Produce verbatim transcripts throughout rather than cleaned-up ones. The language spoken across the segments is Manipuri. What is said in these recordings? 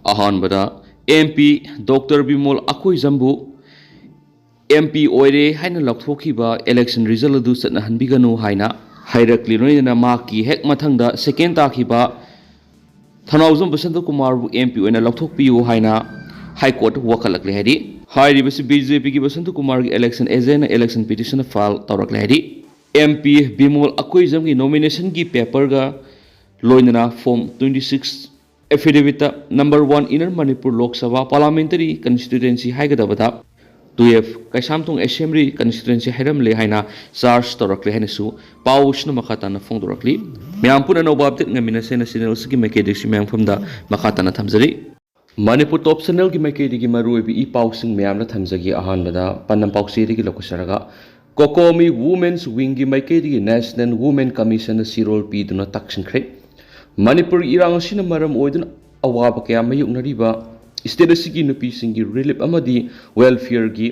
ꯑꯍꯥꯟꯕꯗ, ꯑꯦꯝ ꯄꯤ ꯗꯣꯛꯇꯔ ꯕꯤꯃꯣꯜ ꯑꯀꯣꯏꯖꯝꯕꯨ ꯑꯦꯝ ꯄꯤ ꯑꯣꯏꯔꯦ ꯍꯥꯏꯅ ꯂꯥꯎꯊꯣꯛꯈꯤꯕ election result ꯑꯗꯨ ꯆꯠꯅꯍꯟꯕꯤꯒꯅꯨ ꯍꯥꯏꯅ ꯍꯥꯏꯔꯛꯂꯤ꯫ ꯂꯣꯏꯅꯅ ꯃꯍꯥꯛꯀꯤ ꯍꯦꯛ ꯃꯊꯪꯗ second ꯇꯥꯈꯤꯕ ꯊꯧꯅꯥꯎꯖꯝ ꯕꯁꯟꯇ ꯀꯨꯃꯥꯔꯕꯨ ꯑꯦꯝ ꯄꯤ ꯑꯣꯏꯅ ꯂꯧꯊꯣꯛꯄꯤꯌꯨ ꯍꯥꯏꯅ High Court ꯋꯥꯀꯠꯂꯛꯂꯦ ꯍꯥꯏꯔꯤ꯫ ꯍꯥꯏꯔꯤꯕꯁꯤ ꯕꯤ ꯖꯦ ꯄꯤꯒꯤ Basanta ꯀꯨꯃꯥꯔꯒꯤ election agentꯅ election petition file ꯇꯧꯔꯛꯂꯦ ꯍꯥꯏꯔꯤ꯫ ꯑꯦꯝ ꯄꯤ ꯕꯤꯃꯣꯜ ꯑꯀꯣꯏꯖꯝꯒꯤ nominationꯒꯤ paperꯒ ꯂꯣꯏꯅꯅ form twenty six affidavitꯇ number one Inner Manipur Lok Sabha Parliamentary Constituency ꯍꯥꯏꯒꯗꯕꯗ twelve Keishamthong Assembly Constituency ꯍꯥꯏꯔꯝꯂꯦ ꯍꯥꯏꯅ charge ꯇꯧꯔꯛꯂꯦ ꯍꯥꯏꯅꯁꯨ ꯄꯥꯎꯁꯤꯅ ꯃꯈꯥ ꯇꯥꯅ ꯐꯣꯡꯗꯣꯔꯛꯂꯤ꯫ ꯃꯌꯥꯝ ꯄꯨꯟꯅ ꯑꯅꯧꯕ update ꯉꯝꯃꯤꯟꯅꯁꯦꯅ channel ꯑꯁꯤꯒꯤ ꯃꯥꯏꯀꯩꯗꯒꯤꯁꯨ ꯃꯌꯥꯝ ꯃꯐꯝꯗ ꯃꯈꯥ ꯇꯥꯅ ꯊꯝꯖꯔꯤ꯫ ꯃꯅꯤꯄꯨꯔ Top Channelꯒꯤ ꯃꯥꯏꯀꯩꯗꯒꯤ ꯃꯔꯨꯑꯣꯏꯕ ꯏ ꯄꯥꯎꯁꯤꯡ ꯃꯌꯥꯝꯅ ꯊꯝꯖꯒꯦ꯫ ꯑꯍꯥꯟꯕꯗ ꯄꯟꯅꯝ ꯄꯥꯎꯆꯦꯗꯒꯤ ꯂꯧꯈꯠꯆꯔꯒ, COCOMI Women's Wingꯒꯤ ꯃꯥꯏꯀꯩꯗꯒꯤ National Women Commissionꯗ ꯆꯦꯔꯣꯜ ꯄꯤꯗꯨꯅ ꯇꯛꯁꯤꯟꯈ꯭ꯔꯦ꯫ ꯃꯅꯤꯄꯨꯔꯒꯤ ꯏꯔꯥꯡ ꯑꯁꯤꯅ ꯃꯔꯝ ꯑꯣꯏꯗꯨꯅ ꯑꯋꯥꯕ ꯀꯌꯥ ꯃꯥꯌꯣꯛꯅꯔꯤꯕ state ꯑꯁꯤꯒꯤ ꯅꯨꯄꯤꯁꯤꯡꯒꯤ relief ꯑꯃꯗꯤ welfareꯒꯤ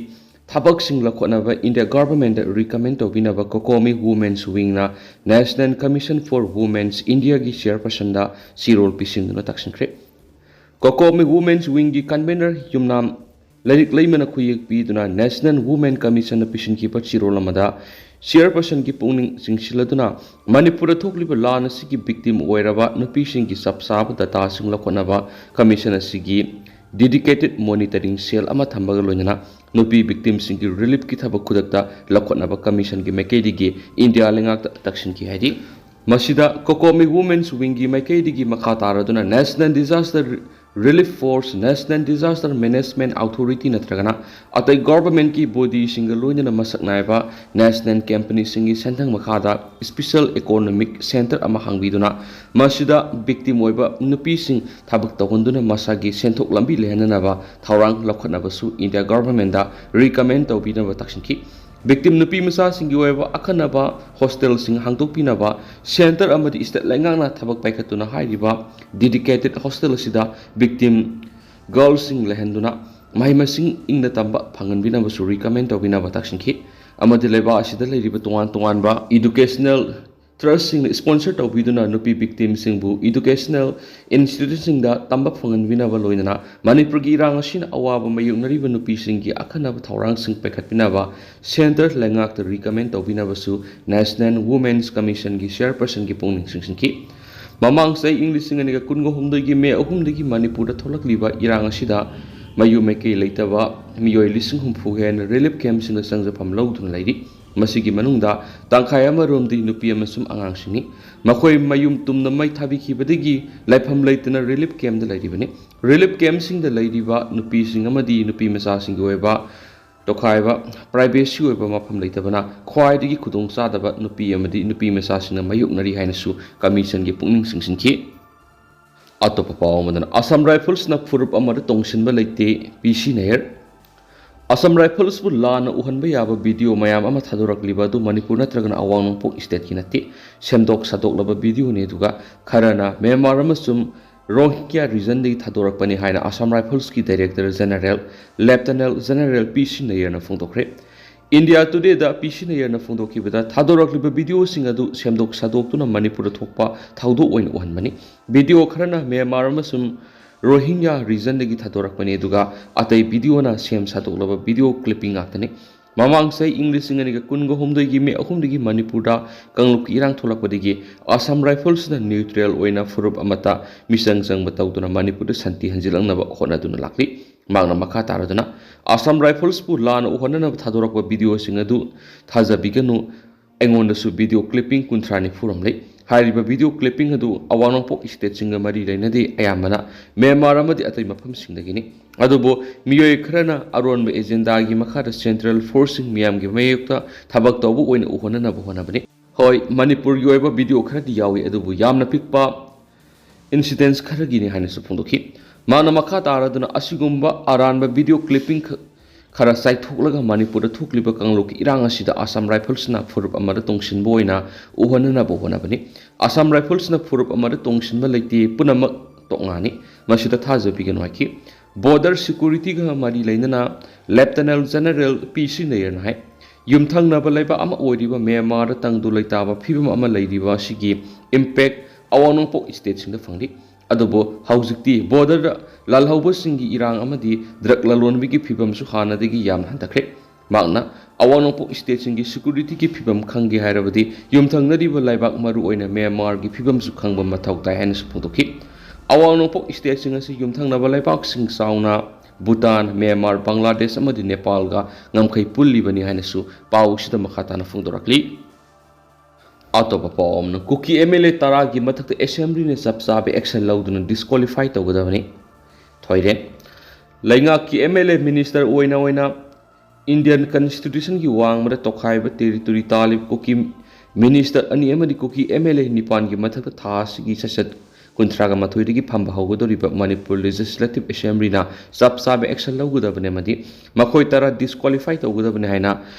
ꯊꯕꯛꯁꯤꯡ ꯂꯧꯈꯠꯅꯕ India Governmentꯗ recommend ꯇꯧꯕꯤꯅꯕ COCOMI Women's Wingꯅ National Commission for Women's Indiaꯒꯤ chairpersonꯗ ꯆꯦꯔꯣꯜ ꯄꯤꯁꯤꯟꯗꯨꯅ ꯇꯛꯁꯤꯟꯈ꯭ꯔꯦ꯫ COCOMI Women's Wingꯒꯤ convener ꯌꯨꯝꯅꯥꯝ ꯂꯥꯏꯔꯤꯛ ꯂꯩꯃꯅ ꯈꯨꯌꯦꯛ ꯄꯤꯗꯨꯅ National Women Commissionꯗ ꯄꯤꯁꯤꯟꯈꯤꯕ ꯆꯦꯔꯣꯜ ꯑꯃꯗ chairpersonꯒꯤ ꯄꯨꯛꯅꯤꯡ ꯆꯤꯡꯁꯤꯜꯂꯗꯨꯅ ꯃꯅꯤꯄꯨꯔꯗ ꯊꯣꯛꯂꯤꯕ ꯂꯥꯟ ꯑꯁꯤꯒꯤ victim ꯑꯣꯏꯔꯕ ꯅꯨꯄꯤꯁꯤꯡꯒꯤ ꯆꯞ ꯆꯥꯕ dataꯁꯤꯡ ꯂꯧꯈꯠꯅꯕ commission ꯑꯁꯤꯒꯤ dedicated monitoring cell ꯑꯃ ꯊꯝꯕꯒ ꯂꯣꯏꯅꯅ ꯅꯨꯄꯤ victimꯁꯤꯡꯒꯤ reliefꯀꯤ ꯊꯕꯛ ꯈꯨꯗꯛꯇ ꯂꯧꯈꯠꯅꯕ commissionꯒꯤ ꯃꯥꯏꯀꯩꯗꯒꯤ India ꯂꯩꯉꯥꯛꯇ ꯇꯛꯁꯤꯟꯈꯤ ꯍꯥꯏꯔꯤ꯫ ꯃꯁꯤꯗ COCOMI Women's Wingꯒꯤ ꯃꯥꯏꯀꯩꯗꯒꯤ ꯃꯈꯥ ꯇꯥꯔꯗꯨꯅ National Disaster Relief Force, National Disaster Management Authority ꯅꯠꯇ꯭ꯔꯒꯅ ꯑꯇꯩ governmentꯀꯤ bodyꯁꯤꯡꯒ ꯂꯣꯏꯅꯅ ꯃꯁꯛ ꯅꯥꯏꯕ national companyꯁꯤꯡꯒꯤ ꯁꯦꯟꯊꯪ ꯃꯈꯥꯗ special economic centre ꯑꯃ ꯍꯥꯡꯕꯤꯗꯨꯅ ꯃꯁꯤꯗ victim ꯑꯣꯏꯕ ꯅꯨꯄꯤꯁꯤꯡ ꯊꯕꯛ ꯇꯧꯍꯟꯗꯨꯅ ꯃꯁꯥꯒꯤ ꯁꯦꯟꯊꯣꯛ ꯂꯝꯕꯤ ꯂꯩꯍꯟꯅꯅꯕ ꯊꯧꯔꯥꯡ ꯂꯧꯈꯠꯅꯕꯁꯨ India Governmentꯗ recommend ꯇꯧꯕꯤꯅꯕ ꯇꯛꯁꯤꯟꯈꯤ꯫ Victim ꯅꯨꯄꯤ ꯃꯆꯥꯁꯤꯡꯒꯤ ꯑꯣꯏꯕ ꯑꯈꯟꯅꯕ hostelꯁꯤꯡ ꯍꯥꯡꯗꯣꯛꯄꯤꯅꯕ centre ꯑꯃꯗꯤ state ꯂꯩꯉꯥꯛꯅ ꯊꯕꯛ ꯄꯥꯏꯈꯠꯇꯨꯅ ꯍꯥꯏꯔꯤꯕ dedicated hostel ꯑꯁꯤꯗ victim girlꯁꯤꯡ ꯂꯩꯍꯟꯗꯨꯅ ꯃꯍꯩ ꯃꯁꯤꯡ ꯏꯪꯅ ꯇꯝꯕ ꯐꯪꯍꯟꯕꯤꯅꯕꯁꯨ recommend ꯇꯧꯕꯤꯅꯕ ꯇꯛꯁꯤꯟꯈꯤ꯫ ꯑꯃꯗꯤ ꯂꯩꯕꯥꯛ ꯑꯁꯤꯗ ꯂꯩꯔꯤꯕ ꯇꯣꯉꯥꯟ ꯇꯣꯉꯥꯟꯕ educational ꯇ꯭ꯔꯁꯁꯤꯡꯅ ꯏꯁꯄꯣꯟꯁꯔ ꯇꯧꯕꯤꯗꯨꯅ ꯅꯨꯄꯤ ꯚꯤꯛꯇꯤꯝꯁꯤꯡꯕꯨ ꯏꯗꯨꯀꯦꯁꯅꯦꯜ ꯏꯟꯁꯇꯤꯇ꯭ꯌꯨꯁꯟꯁꯤꯡꯗ ꯇꯝꯕ ꯐꯪꯍꯟꯕꯤꯅꯕ, ꯂꯣꯏꯅꯅ ꯃꯅꯤꯄꯨꯔꯒꯤ ꯏꯔꯥꯡ ꯑꯁꯤꯅ ꯑꯋꯥꯕ ꯃꯥꯌꯣꯛꯅꯔꯤꯕ ꯅꯨꯄꯤꯁꯤꯡꯒꯤ ꯑꯈꯟꯅꯕ ꯊꯧꯔꯥꯡꯁꯤꯡ ꯄꯥꯏꯈꯠꯄꯤꯅꯕ ꯁꯦꯟꯇꯔ ꯂꯩꯉꯥꯛꯇ ꯔꯤꯀꯃꯦꯟ ꯇꯧꯕꯤꯅꯕꯁꯨ ꯅꯦꯁꯅꯦꯜ ꯋꯨꯃꯦꯟꯁ ꯀꯃꯤꯁꯟꯒꯤ ꯆꯤꯌꯔꯄꯔꯁꯟꯒꯤ ꯄꯨꯛꯅꯤꯡ ꯆꯤꯡꯁꯤꯟꯈꯤ꯫ ꯃꯃꯥꯡ ꯆꯍꯤ ꯏꯪ ꯂꯤꯁꯤꯡ ꯑꯅꯤꯒ ꯀꯨꯟꯒ ꯍꯨꯝꯗꯣꯏꯒꯤ ꯃꯦ ꯑꯍꯨꯝꯗꯒꯤ ꯃꯅꯤꯄꯨꯔꯗ ꯊꯣꯛꯂꯛꯂꯤꯕ ꯏꯔꯥꯡ ꯑꯁꯤꯗ ꯃꯌꯨꯝ ꯃꯩꯀꯩ ꯂꯩꯇꯕ ꯃꯤꯑꯣꯏ ꯂꯤꯁꯤꯡ ꯍꯨꯝꯐꯨ ꯍꯦꯟꯅ ꯔꯤꯂꯤꯐ ꯀꯦꯝꯞꯁꯤꯡꯗ ꯆꯪꯖꯐꯝ ꯂꯧꯗꯨꯅ ꯂꯩꯔꯤ꯫ ꯃꯁꯤꯒꯤ ꯃꯅꯨꯡꯗ ꯇꯪꯈꯥꯏ ꯑꯃꯔꯣꯝꯗꯤ ꯅꯨꯄꯤ ꯑꯃꯁꯨꯡ ꯑꯉꯥꯡꯁꯤꯡꯅꯤ꯫ ꯃꯈꯣꯏ ꯃꯌꯨꯝ ꯇꯨꯝꯅ ꯃꯩ ꯊꯥꯕꯤꯈꯤꯕꯗꯒꯤ ꯂꯩꯐꯝ ꯂꯩꯇꯅ ꯔꯤꯂꯤꯐ ꯀꯦꯝꯞꯇ ꯂꯩꯔꯤꯕꯅꯤ꯫ ꯔꯤꯂꯤꯐ ꯀꯦꯝꯞꯁꯤꯡꯗ ꯂꯩꯔꯤꯕ ꯅꯨꯄꯤꯁꯤꯡ ꯑꯃꯗꯤ ꯅꯨꯄꯤ ꯃꯆꯥꯁꯤꯡꯒꯤ ꯑꯣꯏꯕ ꯇꯣꯈꯥꯏꯕ, ꯄ꯭ꯔꯥꯏꯚꯦꯁꯤ ꯑꯣꯏꯕ ꯃꯐꯝ ꯂꯩꯇꯕꯅ ꯈ꯭ꯋꯥꯏꯗꯒꯤ ꯈꯨꯗꯣꯡꯆꯥꯗꯕ ꯅꯨꯄꯤ ꯑꯃꯗꯤ ꯅꯨꯄꯤ ꯃꯆꯥꯁꯤꯡꯅ ꯃꯥꯌꯣꯛꯅꯔꯤ ꯍꯥꯏꯅꯁꯨ ꯀꯃꯤꯁꯟꯒꯤ ꯄꯨꯛꯅꯤꯡ ꯆꯤꯡꯁꯤꯟꯈꯤ꯫ ꯑꯇꯣꯞꯄ ꯄꯥꯎ ꯑꯃꯗꯅ, ꯑꯁꯥꯝ ꯔꯥꯏꯐꯜꯁꯅ ꯐꯨꯔꯨꯞ ꯑꯃꯗ ꯇꯣꯡꯁꯤꯟꯕ ꯂꯩꯇꯦ, ꯄꯤ ꯁꯤ ꯅꯥꯌꯔ꯫ ꯑꯁꯥꯝ ꯔꯥꯏꯐꯜꯁꯄꯨ ꯂꯥꯟꯅ ꯎꯍꯟꯕ ꯌꯥꯕ ꯚꯤꯗꯤꯑꯣ ꯃꯌꯥꯝ ꯑꯃ ꯊꯥꯗꯣꯔꯛꯂꯤꯕ ꯑꯗꯨ ꯃꯅꯤꯄꯨꯔ ꯅꯠꯇ꯭ꯔꯒꯅ ꯑꯋꯥꯡ ꯅꯣꯡꯄꯣꯛ ꯁ꯭ꯇꯦꯠꯀꯤ ꯅꯠꯇꯦ꯫ ꯁꯦꯝꯗꯣꯛ ꯁꯥꯗꯣꯛꯂꯕ ꯚꯤꯗꯤꯑꯣꯅꯤ, ꯑꯗꯨꯒ ꯈꯔꯅ ꯃ꯭ꯌꯥꯟꯃꯥꯔ ꯑꯃꯁꯨꯡ ꯔꯣꯍꯤꯡꯒ꯭ꯌꯥ ꯔꯤꯖꯟꯗꯒꯤ ꯊꯥꯗꯣꯔꯛꯄꯅꯤ ꯍꯥꯏꯅ ꯑꯁꯥꯝ ꯔꯥꯏꯐꯜꯁꯀꯤ ꯗꯥꯏꯔꯦꯛꯇꯔ ꯖꯦꯅꯔꯦꯜ, ꯂꯦꯐꯇꯅꯦꯟ ꯖꯦꯅꯔꯦꯜ ꯄꯤ ꯁꯤ ꯅꯥꯌꯔꯅ ꯐꯣꯡꯗꯣꯛꯈ꯭ꯔꯦ꯫ ꯏꯟꯗꯤꯌꯥ ꯇꯨꯗꯦꯗ ꯄꯤ ꯁꯤ ꯅꯥꯌꯔꯅ ꯐꯣꯡꯗꯣꯛꯈꯤꯕꯗ, ꯊꯥꯗꯣꯔꯛꯂꯤꯕ ꯚꯤꯗꯤꯑꯣꯁꯤꯡ ꯑꯗꯨ ꯁꯦꯝꯗꯣꯛ ꯁꯥꯗꯣꯛꯇꯨꯅ ꯃꯅꯤꯄꯨꯔꯗ ꯊꯣꯛꯄ ꯊꯧꯗꯣꯛ ꯑꯣꯏꯅ ꯎꯍꯟꯕꯅꯤ꯫ ꯚꯤꯗꯤꯑꯣ ꯈꯔꯅ ꯃ꯭ꯌꯥꯟꯃꯥꯔ ꯑꯃꯁꯨꯡ ꯔꯣꯍꯤꯡꯒ꯭ꯌꯥ ꯔꯤꯖꯟꯗꯒꯤ ꯊꯥꯗꯣꯔꯛꯄꯅꯤ, ꯑꯗꯨꯒ ꯑꯇꯩ ꯚꯤꯗꯤꯑꯣꯅ ꯁꯦꯝ ꯁꯥꯗꯣꯛꯂꯕ ꯚꯤꯗꯤꯑꯣ ꯀ꯭ꯂꯤꯞꯄꯤꯡ ꯉꯥꯛꯇꯅꯤ꯫ ꯃꯃꯥꯡ ꯆꯍꯤ ꯏꯪ ꯂꯤꯁꯤꯡ ꯑꯅꯤꯒ ꯀꯨꯟꯒ ꯍꯨꯝꯗꯣꯏꯒꯤ ꯃꯦ ꯑꯍꯨꯝꯗꯒꯤ ꯃꯅꯤꯄꯨꯔꯗ ꯀꯥꯡꯂꯨꯞꯀꯤ ꯏꯔꯥꯡ ꯊꯣꯛꯂꯛꯄꯗꯒꯤ ꯑꯁꯥꯝ ꯔꯥꯏꯐꯜꯁꯅ ꯅ꯭ꯌꯨꯇ꯭ꯔꯦꯜ ꯑꯣꯏꯅ ꯐꯨꯔꯨꯞ ꯑꯃꯠꯇ ꯃꯤꯆꯪ ꯆꯪꯕ ꯇꯧꯗꯨꯅ ꯃꯅꯤꯄꯨꯔꯗ ꯁꯥꯟꯇꯤ ꯍꯟꯖꯤꯜꯂꯛꯅꯕ ꯍꯣꯠꯅꯗꯨꯅ ꯂꯥꯛꯂꯤ꯫ ꯃꯍꯥꯛꯅ ꯃꯈꯥ ꯇꯥꯔꯗꯨꯅ, ꯑꯁꯥꯝ ꯔꯥꯏꯐꯜꯁꯄꯨ ꯂꯥꯟꯅ ꯎꯍꯟꯅꯅꯕ ꯊꯥꯗꯣꯔꯛꯄ ꯚꯤꯗꯤꯑꯣꯁꯤꯡ ꯑꯗꯨ ꯊꯥꯖꯕꯤꯒꯅꯨ꯫ ꯑꯩꯉꯣꯟꯗꯁꯨ ꯚꯤꯗꯤꯑꯣ ꯀ꯭ꯂꯤꯞꯄꯤꯡ ꯀꯨꯟꯊ꯭ꯔꯥ ꯅꯤꯐꯨ ꯂꯩ꯫ ꯍꯥꯏꯔꯤꯕ ꯚꯤꯗꯤꯑꯣ ꯀ꯭ꯂꯤꯞꯄꯤꯡ ꯑꯗꯨ ꯑꯋꯥꯡ ꯅꯣꯡꯄꯣꯛ ꯁ꯭ꯇꯦꯠꯁꯤꯡꯒ ꯃꯔꯤ ꯂꯩꯅꯗꯦ, ꯑꯌꯥꯝꯕꯅ ꯃ꯭ꯌꯥꯟꯃꯥꯔ ꯑꯃꯗꯤ ꯑꯇꯩ ꯃꯐꯝꯁꯤꯡꯗꯒꯤꯅꯤ꯫ ꯑꯗꯨꯕꯨ ꯃꯤꯑꯣꯏ ꯈꯔꯅ ꯑꯔꯣꯟꯕ ꯑꯦꯖꯦꯟꯗꯥꯒꯤ ꯃꯈꯥꯗ ꯁꯦꯟꯇ꯭ꯔꯦꯜ ꯐꯣꯔꯁꯁꯤꯡ ꯃꯤꯌꯥꯝꯒꯤ ꯃꯥꯌꯣꯛꯇ ꯊꯕꯛ ꯇꯧꯕ ꯑꯣꯏꯅ ꯎꯍꯟꯅꯅꯕ ꯍꯣꯠꯅꯕꯅꯤ꯫ ꯍꯣꯏ, ꯃꯅꯤꯄꯨꯔꯒꯤ ꯑꯣꯏꯕ ꯚꯤꯗꯤꯑꯣ ꯈꯔꯗꯤ ꯌꯥꯎꯏ, ꯑꯗꯨꯕꯨ ꯌꯥꯝꯅ ꯄꯤꯛꯄ ꯏꯟꯁꯤꯗꯦꯟꯁ ꯈꯔꯒꯤꯅꯤ ꯍꯥꯏꯅꯁꯨ ꯐꯣꯡꯗꯣꯛꯈꯤ꯫ ꯃꯍꯥꯛꯅ ꯃꯈꯥ ꯇꯥꯔꯗꯨꯅ, ꯑꯁꯤꯒꯨꯝꯕ ꯑꯔꯥꯟꯕ ꯚꯤꯗꯤꯑꯣ ꯀ꯭ꯂꯤꯞꯄꯤꯡ ꯈ-, ꯈꯔ ꯆꯥꯏꯊꯣꯛꯂꯒ ꯃꯅꯤꯄꯨꯔꯗ ꯊꯣꯛꯂꯤꯕ ꯀꯥꯡꯂꯨꯞꯀꯤ ꯏꯔꯥꯡ ꯑꯁꯤꯗ ꯑꯁꯥꯝ ꯔꯥꯏꯐꯜꯁꯅ ꯐꯨꯔꯨꯞ ꯑꯃꯗ ꯇꯣꯡꯁꯤꯟꯕ ꯑꯣꯏꯅ ꯎꯍꯟꯅꯅꯕ ꯍꯣꯠꯅꯕꯅꯤ꯫ ꯑꯁꯥꯝ ꯔꯥꯏꯐꯜꯁꯅ ꯐꯨꯔꯨꯞ ꯑꯃꯗ ꯇꯣꯡꯁꯤꯟꯕ ꯂꯩꯇꯦ, ꯄꯨꯝꯅꯃꯛ ꯇꯣꯉꯥꯟꯅꯤ꯫ ꯃꯁꯤꯗ ꯊꯥꯖꯕꯤꯒꯅꯨ ꯍꯥꯏꯈꯤ꯫ ꯕꯣꯔꯗꯔ ꯁꯦꯀ꯭ꯌꯨꯔꯤꯇꯤꯒ ꯃꯔꯤ ꯂꯩꯅꯅ ꯂꯦꯐꯇꯅꯦꯟ ꯖꯦꯅꯔꯦꯜ ꯄꯤ ꯁꯤ ꯅꯥꯌꯔꯅ ꯍꯥꯏ, ꯌꯨꯝꯊꯪꯅꯕ ꯂꯩꯕꯥꯛ ꯑꯃ ꯑꯣꯏꯔꯤꯕ ꯃ꯭ꯌꯥꯟꯃꯥꯔꯗ ꯇꯪꯗꯨ ꯂꯩꯇꯥꯕ ꯐꯤꯕꯝ ꯑꯃ ꯂꯩꯔꯤꯕ ꯑꯁꯤꯒꯤ ꯏꯝꯄꯦꯛ ꯑꯋꯥꯡ ꯅꯣꯡꯄꯣꯛ ꯁ꯭ꯇꯦꯠꯁꯤꯡꯗ ꯐꯪꯂꯤ꯫ ꯑꯗꯨꯕꯨ ꯍꯧꯖꯤꯛꯇꯤ ꯕꯣꯔꯗꯔꯗ ꯂꯥꯜꯍꯧꯕꯁꯤꯡꯒꯤ ꯏꯔꯥꯡ ꯑꯃꯗꯤ ꯗ꯭ꯔꯒ ꯂꯂꯣꯟꯕꯤꯒꯤ ꯐꯤꯕꯝꯁꯨ ꯍꯥꯟꯅꯗꯒꯤ ꯌꯥꯝꯅ ꯍꯟꯊꯈ꯭ꯔꯦ꯫ ꯃꯍꯥꯛꯅ ꯑꯋꯥꯡ ꯅꯣꯡꯄꯣꯛ ꯁ꯭ꯇꯦꯠꯁꯤꯡꯒꯤ ꯁꯦꯀ꯭ꯌꯨꯔꯤꯇꯤꯒꯤ ꯐꯤꯕꯝ ꯈꯪꯒꯦ ꯍꯥꯏꯔꯕꯗꯤ ꯌꯨꯝꯊꯪꯅꯔꯤꯕ ꯂꯩꯕꯥꯛ, ꯃꯔꯨꯑꯣꯏꯅ ꯃ꯭ꯌꯥꯟꯃꯥꯔꯒꯤ ꯐꯤꯕꯝꯁꯨ ꯈꯪꯕ ꯃꯊꯧ ꯇꯥꯏ ꯍꯥꯏꯅꯁꯨ ꯐꯣꯡꯗꯣꯛꯈꯤ꯫ ꯑꯋꯥꯡ ꯅꯣꯡꯄꯣꯛ ꯁ꯭ꯇꯦꯠꯁꯤꯡ ꯑꯁꯤ ꯌꯨꯝꯊꯪꯅꯕ ꯂꯩꯕꯥꯛꯁꯤꯡ ꯆꯥꯎꯅ ꯚꯨꯇꯥꯟ, ꯃ꯭ꯌꯥꯟꯃꯥꯔ, ꯕꯪꯒ꯭ꯂꯥꯗꯦꯁ ꯑꯃꯗꯤ ꯅꯦꯄꯥꯜꯒ ꯉꯝꯈꯩ ꯄꯨꯜꯂꯤꯕꯅꯤ ꯍꯥꯏꯅꯁꯨ ꯄꯥꯎ ꯑꯁꯤꯗ ꯃꯈꯥ ꯇꯥꯅ ꯐꯣꯡꯗꯣꯔꯛꯂꯤ꯫ ꯑꯇꯣꯞꯄ ꯄꯥꯎ ꯑꯃꯅ, ꯀꯨꯀꯤ ꯑꯦꯝ ꯑꯦꯜ ꯑꯦ ꯇꯔꯥꯒꯤ ꯃꯊꯛꯇ ꯑꯦꯁꯦꯝꯕ꯭ꯂꯤꯅ ꯆꯞ ꯆꯥꯕ ꯑꯦꯛꯁꯟ ꯂꯧꯗꯨꯅ ꯗꯤꯁꯀ꯭ꯋꯥꯂꯤꯐꯥꯏ ꯇꯧꯒꯗꯕꯅꯤ꯫ ꯊꯣꯏꯔꯦ꯫ ꯂꯩꯉꯥꯛꯀꯤ ꯑꯦꯝ ꯑꯦꯜ ꯑꯦ ꯃꯤꯅꯤꯁꯇꯔ ꯑꯣꯏꯅ ꯑꯣꯏꯅ ꯏꯟꯗꯤꯌꯟ ꯀꯟꯁꯇꯤꯇ꯭ꯌꯨꯁꯟꯒꯤ ꯋꯥꯡꯃꯗ ꯇꯣꯈꯥꯏꯕ ꯇꯦꯔꯤꯇꯣꯔꯤ ꯇꯥꯜꯂꯤꯕ ꯀꯨꯀꯤ ꯃꯤꯅꯤꯁꯇꯔ ꯑꯅꯤ ꯑꯃꯗꯤ ꯀꯨꯀꯤ ꯑꯦꯝ ꯑꯦꯜ ꯑꯦ ꯅꯤꯄꯥꯟꯒꯤ ꯃꯊꯛꯇ ꯊꯥ ꯑꯁꯤꯒꯤ ꯁꯦꯁꯟ ꯀꯨꯟꯊ꯭ꯔꯥꯒ ꯃꯥꯊꯣꯏꯗꯒꯤ ꯐꯝꯕ ꯍꯧꯒꯗꯧꯔꯤꯕ ꯃꯅꯤꯄꯨꯔ ꯂꯦꯖꯤꯁꯂꯦꯇꯤꯚ ꯑꯦꯁꯦꯝꯕ꯭ꯂꯤꯅ ꯆꯞ ꯆꯥꯕ ꯑꯦꯛꯁꯟ ꯂꯧꯒꯗꯕꯅꯤ ꯑꯃꯗꯤ ꯃꯈꯣꯏ ꯇꯔꯥ ꯗꯤꯁꯀ꯭ꯋꯥꯂꯤꯐꯥꯏ ꯇꯧꯒꯗꯕꯅꯤ ꯍꯥꯏꯅ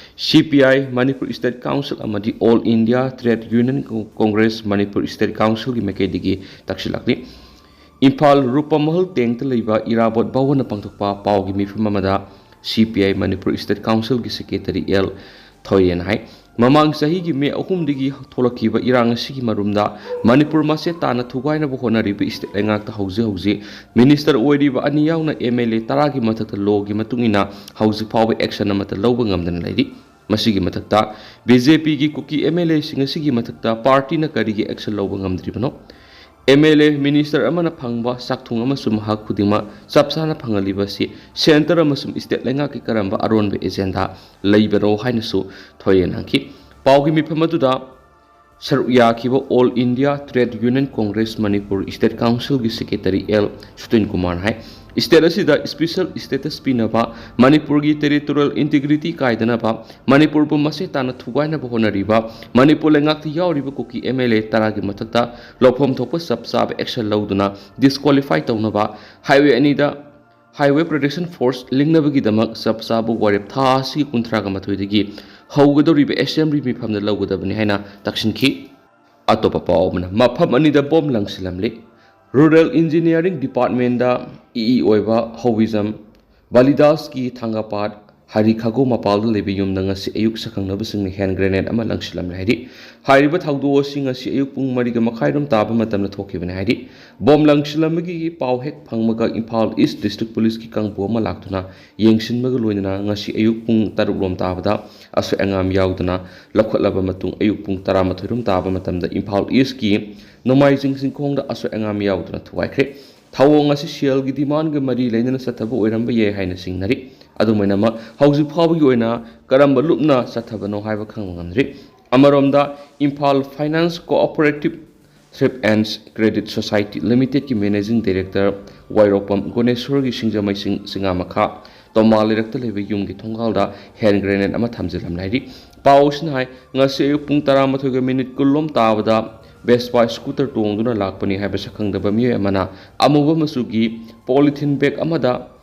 C P I Manipur state council ꯑꯃꯗꯤ all India trade union congress Manipur state ꯀꯥꯎꯟꯁꯤꯜꯒꯤ ꯃꯥꯏꯀꯩꯗꯒꯤ ꯇꯛꯁꯤꯜꯂꯛꯂꯤ꯫ ꯏꯝꯐꯥꯜ ꯔꯨꯄꯃꯍꯜ ꯇꯦꯡꯇ ꯂꯩꯕ ꯏꯔꯥꯕꯣꯠ ꯚꯋꯟꯗ ꯄꯥꯡꯊꯣꯛꯄ ꯄꯥꯎꯒꯤ ꯃꯤꯐꯝ ꯑꯃꯗ ꯁꯤ ꯄꯤ ꯑꯥꯏ ꯃꯅꯤꯄꯨꯔ ꯁ꯭ꯇꯦꯠ ꯀꯥꯎꯟꯁꯤꯜꯒꯤ ꯁꯦꯀ꯭ꯔꯦꯇꯔꯤ ꯑꯦꯜ ꯊꯣꯏꯔꯦꯟ ꯍꯥꯏ, ꯃꯃꯥꯡ ꯆꯍꯤꯒꯤ ꯃꯦ ꯑꯍꯨꯝꯗꯒꯤ ꯊꯣꯛꯂꯛꯈꯤꯕ ꯏꯔꯥꯡ ꯑꯁꯤꯒꯤ ꯃꯔꯨꯝꯗ ꯃꯅꯤꯄꯨꯔ ꯃꯆꯦꯠ ꯇꯥꯅ ꯊꯨꯒꯥꯏꯅꯕ ꯍꯣꯠꯅꯔꯤꯕ ꯁ꯭ꯇꯦꯠ ꯂꯩꯉꯥꯛꯇ ꯍꯧꯖꯤꯛ ꯍꯧꯖꯤꯛ ꯃꯤꯅꯤꯁꯇꯔ ꯑꯣꯏꯔꯤꯕ ꯑꯅꯤ ꯌꯥꯎꯅ ꯑꯦꯝ ꯑꯦꯜ ꯑꯦ ꯇꯔꯥꯒꯤ ꯃꯊꯛꯇ ꯂꯣꯒꯤ ꯃꯇꯨꯡ ꯏꯟꯅ ꯍꯧꯖꯤꯛ ꯐꯥꯎꯕ ꯑꯦꯛꯁꯟ ꯑꯃꯠꯇ ꯂꯧꯕ ꯉꯝꯗꯅ ꯂꯩꯔꯤ꯫ ꯃꯁꯤꯒꯤ ꯃꯊꯛꯇ ꯕꯤ ꯖꯦ ꯄꯤꯒꯤ ꯀꯨꯀꯤ ꯑꯦꯝ ꯑꯦꯜ ꯑꯦꯁꯤꯡ ꯑꯁꯤꯒꯤ ꯃꯊꯛꯇ ꯄꯥꯔꯇꯤꯅ ꯀꯔꯤꯒꯤ ꯑꯦꯛꯁꯟ ꯂꯧꯕ ꯉꯝꯗ꯭ꯔꯤꯕꯅꯣ? ꯑꯦꯝ ꯑꯦꯜ ꯑꯦ, ꯃꯤꯅꯤꯁꯇꯔ ꯑꯃꯅ ꯐꯪꯕ ꯆꯥꯛꯊꯨꯡ ꯑꯃꯁꯨ ꯃꯍꯥꯛ ꯈꯨꯗꯤꯡꯃꯛ ꯆꯞ ꯆꯥꯅ ꯐꯪꯍꯜꯂꯤꯕ ꯑꯁꯤ ꯁꯦꯟꯇꯔ ꯑꯃꯁꯨꯡ ꯁ꯭ꯇꯦꯠ ꯂꯩꯉꯥꯛꯀꯤ ꯀꯔꯝꯕ ꯑꯔꯣꯟꯕ ꯑꯦꯖꯦꯟꯗꯥ ꯂꯩꯕꯅꯣ ꯍꯥꯏꯅꯁꯨ ꯊꯣꯏꯔꯦꯟ ꯍꯪꯈꯤ꯫ ꯄꯥꯎꯒꯤ ꯃꯤꯐꯝ ꯑꯗꯨꯗ ꯁꯔꯨꯛ ꯌꯥꯈꯤꯕ all India trade union congress Manipur state ꯀꯥꯎꯟꯁꯤꯜꯒꯤ ꯁꯦꯀ꯭ꯔꯦꯇꯔꯤ ꯑꯦꯜ ꯁꯨꯇꯤꯟ ꯀꯨꯃꯥꯔ ꯍꯥꯏ, ꯁ꯭ꯇꯦꯠ ꯑꯁꯤꯗ ꯁ꯭ꯄꯦꯁꯦꯜ ꯁ꯭ꯇꯦꯇꯁ ꯄꯤꯅꯕ, ꯃꯅꯤꯄꯨꯔꯒꯤ ꯇꯦꯔꯤꯇꯣꯔꯤꯌꯦꯜ ꯏꯟꯇꯤꯒ꯭ꯔꯤꯇꯤ ꯀꯥꯏꯗꯅꯕ, ꯃꯅꯤꯄꯨꯔꯕꯨ ꯃꯆꯦꯠ ꯇꯥꯅ ꯊꯨꯒꯥꯏꯅꯕ ꯍꯣꯠꯅꯔꯤꯕ ꯃꯅꯤꯄꯨꯔ ꯂꯩꯉꯥꯛꯇ ꯌꯥꯎꯔꯤꯕ ꯀꯨꯀꯤ ꯑꯦꯝ ꯑꯦꯜ ꯑꯦ ꯇꯔꯥꯒꯤ ꯃꯊꯛꯇ ꯂꯧꯐꯝ ꯊꯣꯛꯄ ꯆꯞ ꯆꯥꯕ ꯑꯦꯛꯁꯟ ꯂꯧꯗꯨꯅ ꯗꯤꯁꯀ꯭ꯋꯥꯂꯤꯐꯥꯏ ꯇꯧꯅꯕ, ꯍꯥꯏꯋꯦ ꯑꯅꯤꯗ ꯍꯥꯏꯋꯦ ꯄ꯭ꯔꯣꯇꯦꯛꯁꯟ ꯐꯣꯔꯁ ꯂꯤꯡꯅꯕꯒꯤꯗꯃꯛ ꯆꯞ ꯆꯥꯕ ꯋꯥꯔꯦꯞ ꯊꯥ ꯑꯁꯤꯒꯤ ꯀꯨꯟꯊ꯭ꯔꯥꯒ ꯃꯥꯊꯣꯏꯗꯒꯤ ꯍꯧꯒꯗꯧꯔꯤꯕ ꯑꯦꯁꯦꯝꯕ꯭ꯂꯤ ꯃꯤꯐꯝꯗ ꯂꯧꯒꯗꯕꯅꯤ ꯍꯥꯏꯅ ꯇꯛꯁꯤꯟꯈꯤ꯫ ꯑꯇꯣꯞꯄ ꯄꯥꯎ ꯑꯃꯅ, ꯃꯐꯝ ꯑꯅꯤꯗ ꯕꯣꯝ ꯂꯪꯁꯤꯜꯂꯝꯂꯤ꯫ ꯔꯨꯔꯦꯜ ꯏꯟꯖꯤꯅꯤꯌꯥꯔꯤꯡ ꯗꯤꯄꯥꯔꯠꯃꯦꯟꯗ ꯏ ꯏ ꯑꯣꯏꯕ ꯍꯧꯕꯤꯖꯝ ꯕꯥꯂꯤꯗꯥꯁꯀꯤ ꯊꯥꯡꯒꯄꯥꯠ ꯍꯔꯤ ꯈꯥꯒꯣ ꯃꯄꯥꯜꯗ ꯂꯩꯕ ꯌꯨꯝꯗ ꯉꯁꯤ ꯑꯌꯨꯛ ꯁꯛꯈꯪꯅꯕꯁꯤꯡꯅ ꯍꯦꯟ ꯒ꯭ꯔꯦꯅꯦꯗ ꯑꯃ ꯂꯪꯁꯤꯜꯂꯝꯂꯦ ꯍꯥꯏꯔꯤ꯫ ꯍꯥꯏꯔꯤꯕ ꯊꯧꯗꯣꯛ ꯑꯁꯤ ꯉꯁꯤ ꯑꯌꯨꯛ ꯄꯨꯡ ꯃꯔꯤꯒ ꯃꯈꯥꯏꯔꯣꯝ ꯇꯥꯕ ꯃꯇꯝꯗ ꯊꯣꯛꯈꯤꯕꯅꯤ ꯍꯥꯏꯔꯤ꯫ ꯕꯣꯝ ꯂꯪꯁꯤꯜꯂꯝꯕꯒꯤ ꯄꯥꯎ ꯍꯦꯛ ꯐꯪꯕꯒ ꯏꯝꯐꯥꯜ ꯏꯁ ꯗꯤꯁꯇ꯭ꯔꯤꯛ ꯄꯨꯂꯤꯁꯀꯤ ꯀꯥꯡꯕꯨ ꯑꯃ ꯂꯥꯛꯇꯨꯅ ꯌꯦꯡꯁꯤꯟꯕꯒ ꯂꯣꯏꯅꯅ ꯉꯁꯤ ꯑꯌꯨꯛ ꯄꯨꯡ ꯇꯔꯨꯛ ꯔꯣꯝ ꯇꯥꯕꯗ ꯑꯁꯣꯏ ꯑꯉꯥꯝ ꯌꯥꯎꯗꯅ ꯂꯧꯈꯠꯂꯕ ꯃꯇꯨꯡ ꯑꯌꯨꯛ ꯄꯨꯡ ꯇꯔꯥꯃꯥꯊꯣꯏ ꯔꯣꯝ ꯇꯥꯕ ꯃꯇꯝꯗ ꯏꯝꯐꯥꯜ ꯏꯁꯀꯤ ꯅꯣꯡꯃꯥꯏꯖꯤꯡ ꯆꯤꯡꯈꯣꯡꯗ ꯑꯁꯣꯏ ꯑꯉꯥꯝ ꯌꯥꯎꯗꯅ ꯊꯨꯒꯥꯏꯈ꯭ꯔꯦ꯫ ꯊꯧꯑꯣꯡ ꯑꯁꯤ ꯁꯦꯜꯒꯤ ꯗꯤꯃꯥꯟꯒ ꯃꯔꯤ ꯂꯩꯅꯅ ꯆꯠꯊꯕ ꯑꯣꯏꯔꯝꯕ ꯌꯥꯏ ꯍꯥꯏꯅ ꯆꯤꯡꯅꯔꯤ꯫ ꯑꯗꯨꯃꯥꯏꯅꯃꯛ ꯍꯧꯖꯤꯛ ꯐꯥꯎꯕꯒꯤ ꯑꯣꯏꯅ ꯀꯔꯝꯕ ꯂꯨꯞꯅ ꯆꯠꯊꯕꯅꯣ ꯍꯥꯏꯕ ꯈꯪꯕ ꯉꯝꯗ꯭ꯔꯤ꯫ ꯑꯃꯔꯣꯝꯗ Imphal finance cooperative thrift and credit society ꯂꯤꯃꯤꯇꯦꯗꯀꯤ ꯃꯦꯅꯦꯖꯤꯡ ꯗꯥꯏꯔꯦꯛꯇꯔ ꯋꯥꯏꯔꯣꯛꯄꯝ ꯒꯣꯅꯦꯁꯣꯔꯒꯤ ꯁꯤꯡꯖꯃꯩ ꯆꯤꯡ ꯆꯤꯉꯥ ꯃꯈꯥ ꯇꯣꯃꯥ ꯂꯩꯔꯛꯇ ꯂꯩꯕ ꯌꯨꯝꯒꯤ ꯊꯣꯡꯒꯥꯜꯗ ꯍꯦꯟ ꯒ꯭ꯔꯦꯅꯦꯗ ꯑꯃ ꯊꯝꯖꯤꯜꯂꯝꯂꯦ ꯍꯥꯏꯔꯤ꯫ ꯄꯥꯎ ꯑꯁꯤꯅ ꯍꯥꯏ, ꯉꯁꯤ ꯑꯌꯨꯛ ꯄꯨꯡ ꯇꯔꯥꯃꯥꯊꯣꯏꯒ ꯃꯤꯅꯤꯠ ꯀꯨꯟ ꯂꯣꯝ ꯇꯥꯕꯗ ꯕꯦꯁꯄꯥ ꯁ꯭ꯀꯨꯇꯔ ꯇꯣꯡꯗꯨꯅ ꯂꯥꯛꯄꯅꯤ ꯍꯥꯏꯕ ꯁꯛꯈꯪꯗꯕ ꯃꯤꯑꯣꯏ ꯑꯃꯅ ꯑꯃꯨꯕ ꯃꯆꯨꯒꯤ ꯄꯣꯂꯤꯊꯤꯟ ꯕꯦꯒ ꯑꯃꯗ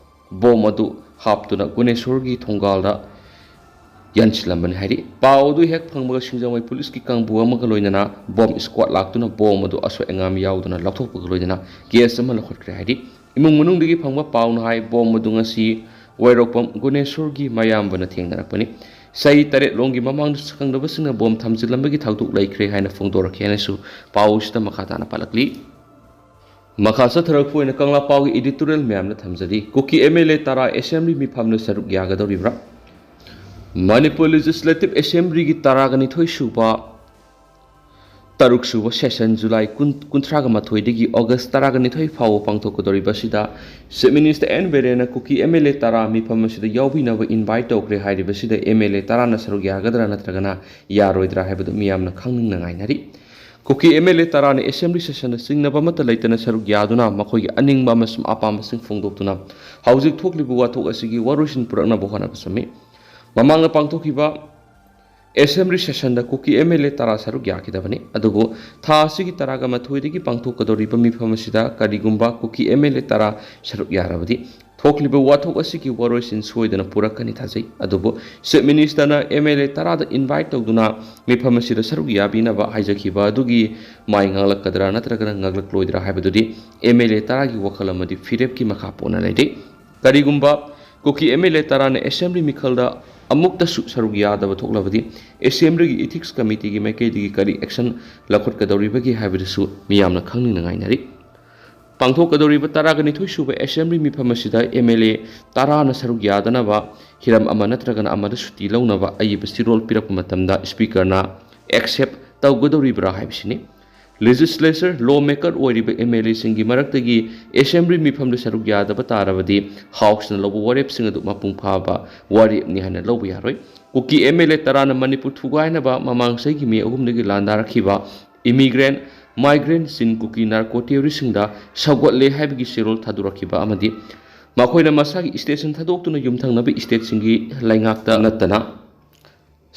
ꯕꯣꯝ ꯑꯗꯨ ꯍꯥꯞꯇꯨꯅ ꯒꯨꯅꯦꯁꯣꯔꯒꯤ ꯊꯣꯡꯒꯥꯜꯗ ꯌꯥꯟꯁꯤꯜꯂꯝꯕꯅꯤ ꯍꯥꯏꯔꯤ꯫ ꯄꯥꯎ ꯑꯗꯨ ꯍꯦꯛ ꯐꯪꯕꯒ ꯁꯤꯡꯖꯃꯩ ꯄꯨꯂꯤꯁꯀꯤ ꯀꯥꯡꯕꯨ ꯑꯃꯒ ꯂꯣꯏꯅꯅ ꯕꯣꯝ ꯁ꯭ꯀ꯭ꯋꯥꯗ ꯂꯥꯛꯇꯨꯅ ꯕꯣꯝ ꯑꯗꯨ ꯑꯁꯣꯏ ꯑꯉꯥꯝ ꯌꯥꯎꯗꯅ ꯂꯧꯊꯣꯛꯄꯒ ꯂꯣꯏꯅꯅ ꯀꯦꯁ ꯑꯃ ꯂꯧꯈꯠꯈ꯭ꯔꯦ ꯍꯥꯏꯔꯤ꯫ ꯏꯃꯨꯡ ꯃꯅꯨꯡꯗꯒꯤ ꯐꯪꯕ ꯄꯥꯎꯅ ꯍꯥꯏ, ꯕꯣꯝ ꯑꯗꯨ ꯉꯁꯤ ꯋꯥꯏꯔꯣꯛꯄꯝ ꯒꯨꯅꯦꯁꯣꯔꯒꯤ ꯃꯌꯥꯝꯕꯅ ꯊꯦꯡꯅꯔꯛꯄꯅꯤ꯫ ꯆꯍꯤ ꯇꯔꯦꯠ ꯂꯣꯝꯒꯤ ꯃꯃꯥꯡꯗ ꯁꯛꯈꯪꯗꯕꯁꯤꯡꯅ ꯕꯣꯝ ꯊꯝꯖꯤꯜꯂꯝꯕꯒꯤ ꯊꯧꯗꯣꯛ ꯂꯩꯈ꯭ꯔꯦ ꯍꯥꯏꯅ ꯐꯣꯡꯗꯣꯔꯛꯈꯤ ꯍꯥꯏꯅꯁꯨ ꯄꯥꯎ ꯑꯁꯤꯗ ꯃꯈꯥ ꯇꯥꯅ ꯄꯜꯂꯛꯂꯤ꯫ ꯃꯈꯥ ꯆꯠꯊꯔꯛꯄ ꯑꯣꯏꯅ ꯀꯪꯂꯥ ꯄꯥꯎꯒꯤ editorial ꯃꯌꯥꯝꯅ ꯊꯝꯖꯔꯤ꯫ ꯀꯨꯀꯤ ꯑꯦꯝ ꯑꯦꯜ ꯑꯦ ꯇꯔꯥ ꯑꯦꯁꯦꯝꯕ꯭ꯂꯤ ꯃꯤꯐꯝꯗ ꯁꯔꯨꯛ ꯌꯥꯒꯗꯧꯔꯤꯕ꯭ꯔꯥ? ꯃꯅꯤꯄꯨꯔ ꯂꯦꯖꯤꯁꯂꯦꯇꯤꯚ ꯑꯦꯁꯦꯝꯕ꯭ꯂꯤꯒꯤ ꯇꯔꯥꯒ ꯅꯤꯊꯣꯏ ꯁꯨꯕ, ꯇꯔꯨꯛ ꯁꯨꯕ ꯁꯦꯁꯟ ꯖꯨꯂꯥꯏ ꯀꯨꯟ, ꯀꯨꯟꯊ꯭ꯔꯥꯒ ꯃꯥꯊꯣꯏꯗꯒꯤ ꯑꯣꯒꯁ ꯇꯔꯥꯒ ꯅꯤꯊꯣꯏ ꯐꯥꯎꯕ ꯄꯥꯡꯊꯣꯛꯀꯗꯧꯔꯤꯕ ꯑꯁꯤꯗ ꯆꯤꯐ ꯃꯤꯅꯤꯁꯇꯔ ꯑꯦꯟ ꯕꯤꯔꯦꯟꯅ ꯀꯨꯀꯤ ꯑꯦꯝ ꯑꯦꯜ ꯑꯦ ꯇꯔꯥ ꯃꯤꯐꯝ ꯑꯁꯤꯗ ꯌꯥꯎꯕꯤꯅꯕ ꯏꯟꯚꯥꯏꯠ ꯇꯧꯈ꯭ꯔꯦ꯫ ꯍꯥꯏꯔꯤꯕꯁꯤꯗ ꯑꯦꯝ ꯑꯦꯜ ꯑꯦ ꯇꯔꯥꯅ ꯁꯔꯨꯛ ꯌꯥꯒꯗ꯭ꯔꯥ ꯅꯠꯇ꯭ꯔꯒꯅ ꯌꯥꯔꯣꯏꯗ꯭ꯔꯥ ꯍꯥꯏꯕꯗꯨ ꯃꯤꯌꯥꯝꯅ ꯈꯪꯅꯤꯡꯅ ꯉꯥꯏꯅꯔꯤ꯫ ꯀꯨꯀꯤ ꯑꯦꯝ ꯑꯦꯜ ꯑꯦ ꯇꯔꯥꯅ ꯑꯦꯁꯦꯝꯕ꯭ꯂꯤ ꯁꯦꯁꯟꯗ ꯆꯤꯡꯅꯕ ꯑꯃꯠꯇ ꯂꯩꯇꯅ ꯁꯔꯨꯛ ꯌꯥꯗꯨꯅ ꯃꯈꯣꯏꯒꯤ ꯑꯅꯤꯡꯕ ꯑꯃꯁꯨꯡ ꯑꯄꯥꯝꯕꯁꯤꯡ ꯐꯣꯡꯗꯣꯛꯇꯨꯅ ꯍꯧꯖꯤꯛ ꯊꯣꯛꯂꯤꯕ ꯋꯥꯊꯣꯛ ꯑꯁꯤꯒꯤ ꯋꯥꯔꯣꯏꯁꯤꯟ ꯄꯨꯔꯛꯅꯕ ꯍꯣꯠꯅꯕ ꯆꯨꯝꯃꯤ꯫ ꯃꯃꯥꯡꯗ ꯄꯥꯡꯊꯣꯛꯈꯤꯕ ꯑꯦꯁꯦꯝꯕ꯭ꯂꯤ ꯁꯦꯁꯟꯗ ꯀꯨꯀꯤ ꯑꯦꯝ ꯑꯦꯜ ꯑꯦ ꯇꯔꯥ ꯁꯔꯨꯛ ꯌꯥꯈꯤꯗꯕꯅꯤ, ꯑꯗꯨꯕꯨ ꯊꯥ ꯑꯁꯤꯒꯤ ꯇꯔꯥꯒ ꯃꯥꯊꯣꯏꯗꯒꯤ ꯄꯥꯡꯊꯣꯛꯀꯗꯧꯔꯤꯕ ꯃꯤꯐꯝ ꯑꯁꯤꯗ ꯀꯔꯤꯒꯨꯝꯕ ꯀꯨꯀꯤ ꯑꯦꯝ ꯑꯦꯜ ꯑꯦ ꯇꯔꯥ ꯁꯔꯨꯛ ꯌꯥꯔꯕꯗꯤ ꯊꯣꯛꯂꯤꯕ ꯋꯥꯊꯣꯛ ꯑꯁꯤꯒꯤ ꯋꯥꯔꯣꯏꯁꯤꯟ ꯁꯣꯏꯗꯅ ꯄꯨꯔꯛꯀꯅꯤ ꯊꯥꯖꯩ꯫ ꯑꯗꯨꯕꯨ ꯆꯤꯐ ꯃꯤꯅꯤꯁꯇꯔꯅ ꯑꯦꯝ ꯑꯦꯜ ꯑꯦ ꯇꯔꯥꯗ ꯏꯟꯚꯥꯏꯠ ꯇꯧꯗꯨꯅ ꯃꯤꯐꯝ ꯑꯁꯤꯗ ꯁꯔꯨꯛ ꯌꯥꯕꯤꯅꯕ ꯍꯥꯏꯖꯈꯤꯕ ꯑꯗꯨꯒꯤ ꯃꯥꯏ ꯉꯥꯡꯂꯛꯀꯗ꯭ꯔꯥ ꯅꯠꯇ꯭ꯔꯒꯅ ꯉꯥꯡꯂꯛꯂꯣꯏꯗ꯭ꯔꯥ ꯍꯥꯏꯕꯗꯨꯗꯤ ꯑꯦꯝ ꯑꯦꯜ ꯑꯦ ꯇꯔꯥꯒꯤ ꯋꯥꯈꯜ ꯑꯃꯗꯤ ꯐꯤꯔꯦꯞꯀꯤ ꯃꯈꯥ ꯄꯣꯟꯅ ꯂꯩꯔꯤ꯫ ꯀꯔꯤꯒꯨꯝꯕ ꯀꯨꯀꯤ ꯑꯦꯝ ꯑꯦꯜ ꯑꯦ ꯇꯔꯥꯅ ꯑꯦꯁꯦꯝꯕ꯭ꯂꯤ ꯃꯤꯈꯜꯗ ꯑꯃꯨꯛꯇꯁꯨ ꯁꯔꯨꯛ ꯌꯥꯗꯕ ꯊꯣꯛꯂꯕꯗꯤ ꯑꯦꯁꯦꯝꯕ꯭ꯂꯤꯒꯤ ꯏꯊꯤꯛꯁ ꯀꯃꯤꯇꯤꯒꯤ ꯃꯥꯏꯀꯩꯗꯒꯤ ꯀꯔꯤ ꯑꯦꯛꯁꯟ ꯂꯧꯈꯠꯀꯗꯧꯔꯤꯕꯒꯦ ꯍꯥꯏꯕꯗꯨꯁꯨ ꯃꯤꯌꯥꯝꯅ ꯈꯪꯅꯤꯡꯅ ꯉꯥꯏꯅꯔꯤ꯫ ꯄꯥꯡꯊꯣꯛꯀꯗꯧꯔꯤꯕ ꯇꯔꯥꯒ ꯅꯤꯊꯣꯏ ꯁꯨꯕ ꯑꯦꯁꯦꯝꯕ꯭ꯂꯤ ꯃꯤꯐꯝ ꯑꯁꯤꯗ ꯑꯦꯝ ꯑꯦꯜ ꯑꯦ ꯇꯔꯥꯅ ꯁꯔꯨꯛ ꯌꯥꯗꯅꯕ ꯍꯤꯔꯝ ꯑꯃ ꯅꯠꯇ꯭ꯔꯒꯅ ꯑꯃꯗ ꯁꯨꯇꯤ ꯂꯧꯅꯕ ꯑꯏꯕ ꯆꯦꯔꯣꯜ ꯄꯤꯔꯛꯄ ꯃꯇꯝꯗ ꯁ꯭ꯄꯤꯀꯔꯅ ꯑꯦꯛꯁꯦꯞ ꯇꯧꯒꯗꯧꯔꯤꯕ꯭ꯔꯥ ꯍꯥꯏꯕꯁꯤꯅꯤ꯫ ꯂꯦꯖꯤꯁꯂꯦꯆꯔ, ꯂꯣ ꯃꯦꯀꯔ ꯑꯣꯏꯔꯤꯕ ꯑꯦꯝ ꯑꯦꯜ ꯑꯦꯁꯤꯡꯒꯤ ꯃꯔꯛꯇꯒꯤ ꯑꯦꯁꯦꯝꯕ꯭ꯂꯤ ꯃꯤꯐꯝꯗ ꯁꯔꯨꯛ ꯌꯥꯗꯕ ꯇꯥꯔꯕꯗꯤ ꯍꯥꯎꯁꯅ ꯂꯧꯕ ꯋꯥꯔꯦꯞꯁꯤꯡ ꯑꯗꯨ ꯃꯄꯨꯡ ꯐꯥꯕ ꯋꯥꯔꯦꯞꯅꯤ ꯍꯥꯏꯅ ꯂꯧꯕ ꯌꯥꯔꯣꯏ꯫ ꯀꯨꯀꯤ ꯑꯦꯝ ꯑꯦꯜ ꯑꯦ ꯇꯔꯥꯅ ꯃꯅꯤꯄꯨꯔ ꯊꯨꯒꯥꯏꯅꯕ ꯃꯃꯥꯡ ꯆꯍꯤꯒꯤ ꯃꯦ ꯑꯍꯨꯝꯗꯒꯤ ꯂꯥꯟꯗꯥꯔꯛꯈꯤꯕ ꯏꯃꯤꯒ꯭ꯔꯦꯟ, ꯃꯥꯏꯒ꯭ꯔꯦꯟ ꯆꯤꯟ ꯀꯨꯀꯤ ꯅꯥꯔꯀꯣ ꯇꯦꯔꯣꯔꯤꯁꯁꯤꯡꯗ ꯁꯧꯒꯠꯂꯦ ꯍꯥꯏꯕꯒꯤ ꯆꯦꯔꯣꯜ ꯊꯥꯗꯣꯔꯛꯈꯤꯕ ꯑꯃꯗꯤ ꯃꯈꯣꯏꯅ ꯃꯁꯥꯒꯤ ꯁ꯭ꯇꯦꯠꯁꯤꯡ ꯊꯥꯗꯣꯛꯇꯨꯅ ꯌꯨꯝꯊꯪꯅꯕ ꯁ꯭ꯇꯦꯠꯁꯤꯡꯒꯤ ꯂꯩꯉꯥꯛꯇ ꯅꯠꯇꯅ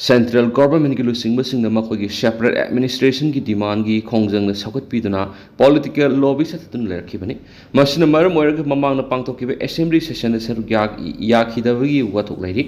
ꯁꯦꯟꯇ꯭ꯔꯦꯜ ꯒꯣꯚꯔꯟꯃꯦꯟꯠꯀꯤ ꯂꯨꯆꯤꯡꯕꯁꯤꯡꯅ ꯃꯈꯣꯏꯒꯤ ꯁꯦꯄꯔꯦꯠ ꯑꯦꯗꯃꯤꯅꯤꯁꯇ꯭ꯔꯦꯁꯟꯒꯤ ꯗꯤꯃꯥꯟꯒꯤ ꯈꯣꯡꯖꯪꯅ ꯁꯧꯒꯠꯄꯤꯗꯨꯅ ꯄꯣꯂꯤꯇꯤꯀꯦꯜ ꯂꯣꯕꯤ ꯆꯠꯊꯗꯨꯅ ꯂꯩꯔꯛꯈꯤꯕꯅꯤ꯫ ꯃꯁꯤꯅ ꯃꯔꯝ ꯑꯣꯏꯔꯒ ꯃꯃꯥꯡꯗ ꯄꯥꯡꯊꯣꯛꯈꯤꯕ ꯑꯦꯁꯦꯝꯕ꯭ꯂꯤ ꯁꯦꯁꯟꯗ ꯁꯔꯨꯛ ꯌꯥ-, ꯌꯥꯈꯤꯗꯕꯒꯤ ꯋꯥꯊꯣꯛ ꯂꯩꯔꯤ꯫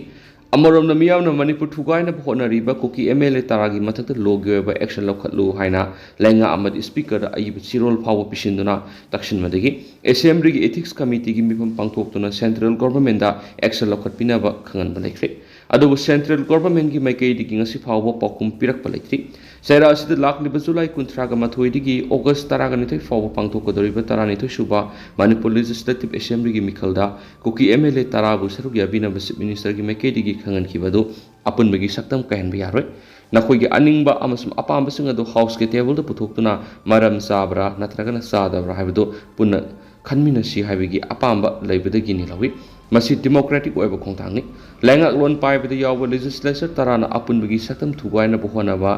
ꯑꯃꯔꯣꯝꯗ ꯃꯤꯌꯥꯝꯅ ꯃꯅꯤꯄꯨꯔ ꯊꯨꯒꯥꯏꯅꯕ ꯍꯣꯠꯅꯔꯤꯕ ꯀꯨꯀꯤ ꯑꯦꯝ ꯑꯦꯜ ꯑꯦ ꯇꯔꯥꯒꯤ ꯃꯊꯛꯇ ꯂꯣꯒꯤ ꯑꯣꯏꯕ ꯑꯦꯛꯁꯟ ꯂꯧꯈꯠꯂꯨ ꯍꯥꯏꯅ ꯂꯩꯉꯥꯛ ꯑꯃꯗꯤ ꯁ꯭ꯄꯤꯀꯔꯗ ꯑꯏꯕ ꯆꯦꯔꯣꯜ ꯐꯥꯎꯕ ꯄꯤꯁꯤꯟꯗꯨꯅ ꯇꯛꯁꯤꯟꯕꯗꯒꯤ ꯑꯦꯁꯦꯝꯕ꯭ꯂꯤꯒꯤ ꯏꯊꯤꯛꯁ ꯀꯃꯤꯇꯤꯒꯤ ꯃꯤꯐꯝ ꯄꯥꯡꯊꯣꯛꯇꯨꯅ ꯁꯦꯟꯇ꯭ꯔꯦꯜ ꯒꯣꯚꯔꯟꯃꯦꯟꯠꯗ ꯑꯦꯛꯁꯟ ꯂꯧꯈꯠꯄꯤꯅꯕ ꯈꯪꯍꯟꯕ ꯂꯩꯈ꯭ꯔꯦ꯫ ꯑꯗꯨꯕꯨ ꯁꯦꯟꯇ꯭ꯔꯦꯜ ꯒꯣꯚꯔꯟꯃꯦꯟꯠꯀꯤ ꯃꯥꯏꯀꯩꯗꯒꯤ ꯉꯁꯤ ꯐꯥꯎꯕ ꯄꯥꯎꯈꯨꯝ ꯄꯤꯔꯛꯄ ꯂꯩꯇ꯭ꯔꯤ꯫ ꯆꯩꯔꯥ ꯑꯁꯤꯗ ꯂꯥꯛꯂꯤꯕ ꯖꯨꯂꯥꯏ ꯀꯨꯟꯊ꯭ꯔꯥꯒ ꯃꯥꯊꯣꯏꯗꯒꯤ ꯑꯣꯒꯁ ꯇꯔꯥꯒ ꯅꯤꯊꯣꯏ ꯐꯥꯎꯕ ꯄꯥꯡꯊꯣꯛꯀꯗꯧꯔꯤꯕ ꯇꯔꯥꯅꯤꯊꯣꯏ ꯁꯨꯕ ꯃꯅꯤꯄꯨꯔ ꯂꯦꯖꯤꯁꯂꯦꯇꯤꯚ ꯑꯦꯁꯦꯝꯕ꯭ꯂꯤꯒꯤ ꯃꯤꯈꯜꯗ ꯀꯨꯀꯤ ꯑꯦꯝ ꯑꯦꯜ ꯑꯦ ꯇꯔꯥꯕꯨ ꯁꯔꯨꯛ ꯌꯥꯕꯤꯅꯕ ꯆꯤꯐ ꯃꯤꯅꯤꯁꯇꯔꯒꯤ ꯃꯥꯏꯀꯩꯗꯒꯤ ꯈꯪꯍꯟꯈꯤꯕ ꯑꯗꯨ ꯑꯄꯨꯟꯕꯒꯤ ꯁꯛꯇꯝ ꯀꯥꯏꯍꯟꯕ ꯌꯥꯔꯣꯏ꯫ ꯅꯈꯣꯏꯒꯤ ꯑꯅꯤꯡꯕ ꯑꯃꯁꯨꯡ ꯑꯄꯥꯝꯕꯁꯤꯡ ꯑꯗꯨ ꯍꯥꯎꯁꯀꯤ ꯇꯦꯕꯜꯗ ꯄꯨꯊꯣꯛꯇꯨꯅ ꯃꯔꯝ ꯆꯥꯕ꯭ꯔꯥ ꯅꯠꯇ꯭ꯔꯒꯅ ꯆꯥꯗꯕ꯭ꯔꯥ ꯍꯥꯏꯕꯗꯨ ꯄꯨꯟꯅ ꯈꯟꯃꯤꯟꯅꯁꯤ ꯍꯥꯏꯕꯒꯤ ꯑꯄꯥꯝꯕ ꯂꯩꯕꯗꯒꯤꯅꯤ ꯂꯧꯏ꯫ ꯃꯁꯤ ꯗꯤꯃꯣꯀ꯭ꯔꯦꯇꯤꯛ ꯑꯣꯏꯕ ꯈꯣꯡꯊꯥꯡꯅꯤ꯫ ꯂꯩꯉꯥꯛꯂꯣꯟ ꯄꯥꯏꯕꯗ ꯌꯥꯎꯕ ꯂꯦꯖꯤꯁꯂꯦꯆꯔ ꯇꯔꯥꯅ ꯑꯄꯨꯟꯕꯒꯤ ꯁꯛꯇꯝ ꯊꯨꯒꯥꯏꯅꯕ ꯍꯣꯠꯅꯕ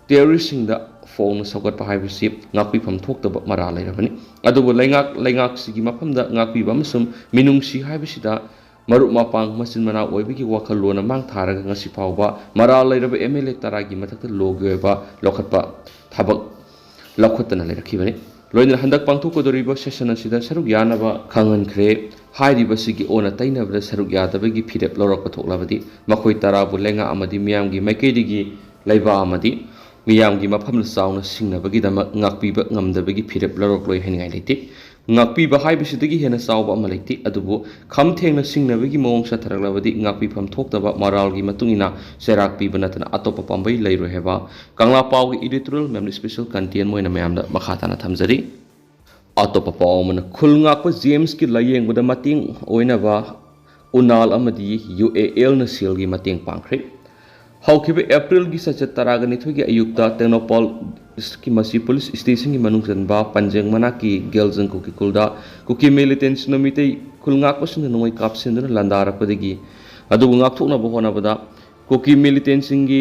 ꯇꯦꯔꯣꯔꯤꯁꯁꯤꯡꯗ ꯐꯣꯡꯅ ꯁꯧꯒꯠꯄ ꯍꯥꯏꯕꯁꯤ ꯉꯥꯛꯄꯤꯐꯝ ꯊꯣꯛꯇꯕ ꯃꯔꯥꯜ ꯂꯩꯔꯕꯅꯤ꯫ ꯑꯗꯨꯕꯨ ꯂꯩꯉꯥꯛ, ꯂꯩꯉꯥꯛꯁꯤꯒꯤ ꯃꯐꯝꯗ ꯉꯥꯛꯄꯤꯕ ꯑꯃꯁꯨꯡ ꯃꯤꯅꯨꯡꯁꯤ ꯍꯥꯏꯕꯁꯤꯗ ꯃꯔꯨꯞ ꯃꯄꯥꯡ ꯃꯆꯤꯟ ꯃꯅꯥꯎ ꯑꯣꯏꯕꯒꯤ ꯋꯥꯈꯜꯂꯣꯟꯅ ꯃꯥꯡ ꯊꯥꯔꯒ ꯉꯁꯤ ꯐꯥꯎꯕ ꯃꯔꯥꯜ ꯂꯩꯔꯕ ꯑꯦꯝ ꯑꯦꯜ ꯑꯦ ꯇꯔꯥꯒꯤ ꯃꯊꯛꯇ ꯂꯣꯒꯤ ꯑꯣꯏꯕ ꯂꯧꯈꯠꯄ ꯊꯕꯛ ꯂꯧꯈꯠꯇꯅ ꯂꯩꯔꯛꯈꯤꯕꯅꯤ꯫ ꯂꯣꯏꯅꯅ ꯍꯟꯗꯛ ꯄꯥꯡꯊꯣꯛꯀꯗꯧꯔꯤꯕ ꯁꯦꯁꯟ ꯑꯁꯤꯗ ꯁꯔꯨꯛ ꯌꯥꯅꯕ ꯈꯪꯍꯟꯈ꯭ꯔꯦ꯫ ꯍꯥꯏꯔꯤꯕꯁꯤꯒꯤ ꯑꯣꯟꯅ ꯇꯩꯅꯕꯗ ꯁꯔꯨꯛ ꯌꯥꯗꯕꯒꯤ ꯐꯤꯔꯦꯞ ꯂꯧꯔꯛꯄ ꯊꯣꯛꯂꯕꯗꯤ ꯃꯈꯣꯏ ꯇꯔꯥꯕꯨ ꯂꯩꯉꯥꯛ ꯑꯃꯗꯤ ꯃꯤꯌꯥꯝꯒꯤ ꯃꯥꯏꯀꯩꯗꯒꯤ ꯂꯩꯕꯥꯛ ꯑꯃꯗꯤ ꯃꯤꯌꯥꯝꯒꯤ ꯃꯐꯝꯗ ꯆꯥꯎꯅ ꯁꯤꯡꯅꯕꯒꯤꯗꯃꯛ ꯉꯥꯛꯄꯤꯕ ꯉꯝꯗꯕꯒꯤ ꯐꯤꯔꯦꯞ ꯂꯧꯔꯛꯂꯣꯏ ꯍꯥꯏꯅꯤꯡꯉꯥꯏ ꯂꯩꯇꯦ꯫ ꯉꯥꯛꯄꯤꯕ ꯍꯥꯏꯕꯁꯤꯗꯒꯤ ꯍꯦꯟꯅ ꯆꯥꯎꯕ ꯑꯃ ꯂꯩꯇꯦ꯫ ꯑꯗꯨꯕꯨ ꯈꯝ ꯊꯦꯡꯅ ꯁꯤꯡꯅꯕꯒꯤ ꯃꯑꯣꯡ ꯆꯠꯊꯔꯛꯂꯕꯗꯤ ꯉꯥꯛꯄꯤꯐꯝ ꯊꯣꯛꯇꯕ ꯃꯔꯥꯜꯒꯤ ꯃꯇꯨꯡ ꯏꯟꯅ ꯆꯩꯔꯥꯛ ꯄꯤꯕ ꯅꯠꯇꯅ ꯑꯇꯣꯞꯄ ꯄꯥꯝꯕꯩ ꯂꯩꯔꯣꯏ ꯍꯥꯏꯕ ꯀꯪꯂꯥ ꯄꯥꯎꯒꯤ editorial ꯃꯌꯥꯝꯗ special content ꯑꯣꯏꯅ ꯃꯌꯥꯝꯗ ꯃꯈꯥ ꯇꯥꯅ ꯊꯝꯖꯔꯤ꯫ ꯑꯇꯣꯞꯄ ꯄꯥꯎ ꯑꯃꯅ, ꯈꯨꯜ ꯉꯥꯛꯄ ꯖꯦꯝꯁꯀꯤ ꯂꯥꯏꯌꯦꯡꯕꯗ ꯃꯇꯦꯡ ꯑꯣꯏꯅꯕ ꯎꯅꯥꯜ ꯑꯃꯗꯤ ꯌꯨ ꯑꯦ ꯑꯦꯜꯅ ꯁꯦꯜꯒꯤ ꯃꯇꯦꯡ ꯄꯥꯡꯈ꯭ꯔꯦ꯫ ꯍꯧꯈꯤꯕ ꯑꯦꯄ꯭ꯔꯤꯜꯒꯤ ꯆꯩꯆꯠ ꯇꯔꯥꯒ ꯅꯤꯊꯣꯏꯒꯤ ꯑꯌꯨꯛꯇ ꯇꯦꯡꯅꯧꯄꯜ ꯃꯁꯤ ꯄꯨꯂꯤꯁ ꯁ꯭ꯇꯦꯁꯟꯒꯤ ꯃꯅꯨꯡ ꯆꯟꯕ ꯄꯟꯖꯦꯡ ꯃꯅꯥꯛꯀꯤ ꯒꯦꯜꯖꯪ ꯀꯨꯀꯤ ꯈꯨꯜꯗ ꯀꯨꯀꯤ ꯃꯤꯂꯤꯇꯦꯟꯁꯤꯡꯅ ꯃꯤꯇꯩ ꯈꯨꯜ ꯉꯥꯛꯄꯁꯤꯡꯅ ꯅꯣꯡꯃꯩ ꯀꯥꯞꯁꯤꯟꯗꯨꯅ ꯂꯥꯟꯗꯥꯔꯛꯄꯗꯒꯤ ꯑꯗꯨꯕꯨ ꯉꯥꯛꯊꯣꯛꯅꯕ ꯍꯣꯠꯅꯕꯗ ꯀꯨꯀꯤ ꯃꯤꯂꯤꯇꯦꯟꯁꯤꯡꯒꯤ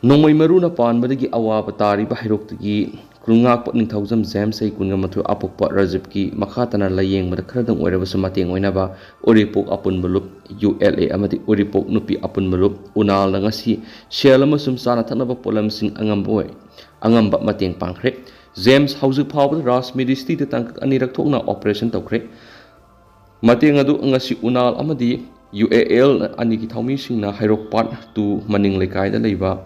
ꯅꯣꯡꯃꯩ ꯃꯔꯨꯅ ꯄꯥꯟꯕꯗꯒꯤ ꯑꯋꯥꯕ ꯇꯥꯔꯤꯕ ꯍꯩꯔꯣꯛꯇꯒꯤ ꯈꯨꯜꯉꯥꯛꯄ ꯅꯤꯡꯊꯧꯖꯝ ꯖꯦꯝꯁ ꯆꯍꯤ ꯀꯨꯟꯒ ꯃꯥꯊꯣꯏ ꯑꯄꯣꯛꯄ ꯔꯥꯖꯤꯕꯀꯤ ꯃꯈꯥ ꯇꯥꯅ ꯂꯥꯏꯌꯦꯡꯕꯗ ꯈꯔꯗꯪ ꯑꯣꯏꯔꯕꯁꯨ ꯃꯇꯦꯡ ꯑꯣꯏꯅꯕ ꯎꯔꯤꯄꯣꯛ ꯑꯄꯨꯟꯕ ꯂꯨꯞ, ꯌꯨ ꯑꯦꯜ ꯑꯦ ꯑꯃꯗꯤ ꯎꯔꯤꯄꯣꯛ ꯅꯨꯄꯤ ꯑꯄꯨꯟꯕ ꯂꯨꯞ ꯎꯅꯥꯜꯅ ꯉꯁꯤ ꯁꯦꯜ ꯑꯃꯁꯨꯡ ꯆꯥꯅ ꯊꯛꯅꯕ ꯄꯣꯠꯂꯝꯁꯤꯡ ꯑꯉꯝꯕ ꯑꯣꯏ-, ꯑꯉꯝꯕ ꯃꯇꯦꯡ ꯄꯥꯡꯈ꯭ꯔꯦ꯫ ꯖꯦꯝꯁ ꯍꯧꯖꯤꯛ ꯐꯥꯎꯕꯗ ꯔꯥꯖꯃꯤꯔꯤꯁꯇꯤꯗ ꯇꯥꯡꯀꯛ ꯑꯅꯤꯔꯛ ꯊꯣꯛꯅ operation ꯇꯧꯈ꯭ꯔꯦ꯫ ꯃꯇꯦꯡ ꯑꯗꯨ ꯉꯁꯤ ꯎꯅꯥꯜ ꯑꯃꯗꯤ ꯌꯨ ꯑꯦ ꯑꯦꯜ ꯑꯅꯤꯒꯤ ꯊꯧꯃꯤꯁꯤꯡꯅ ꯍꯩꯔꯣꯛ part two ꯃꯅꯤꯡ ꯂꯩꯀꯥꯏꯗ ꯂꯩꯕ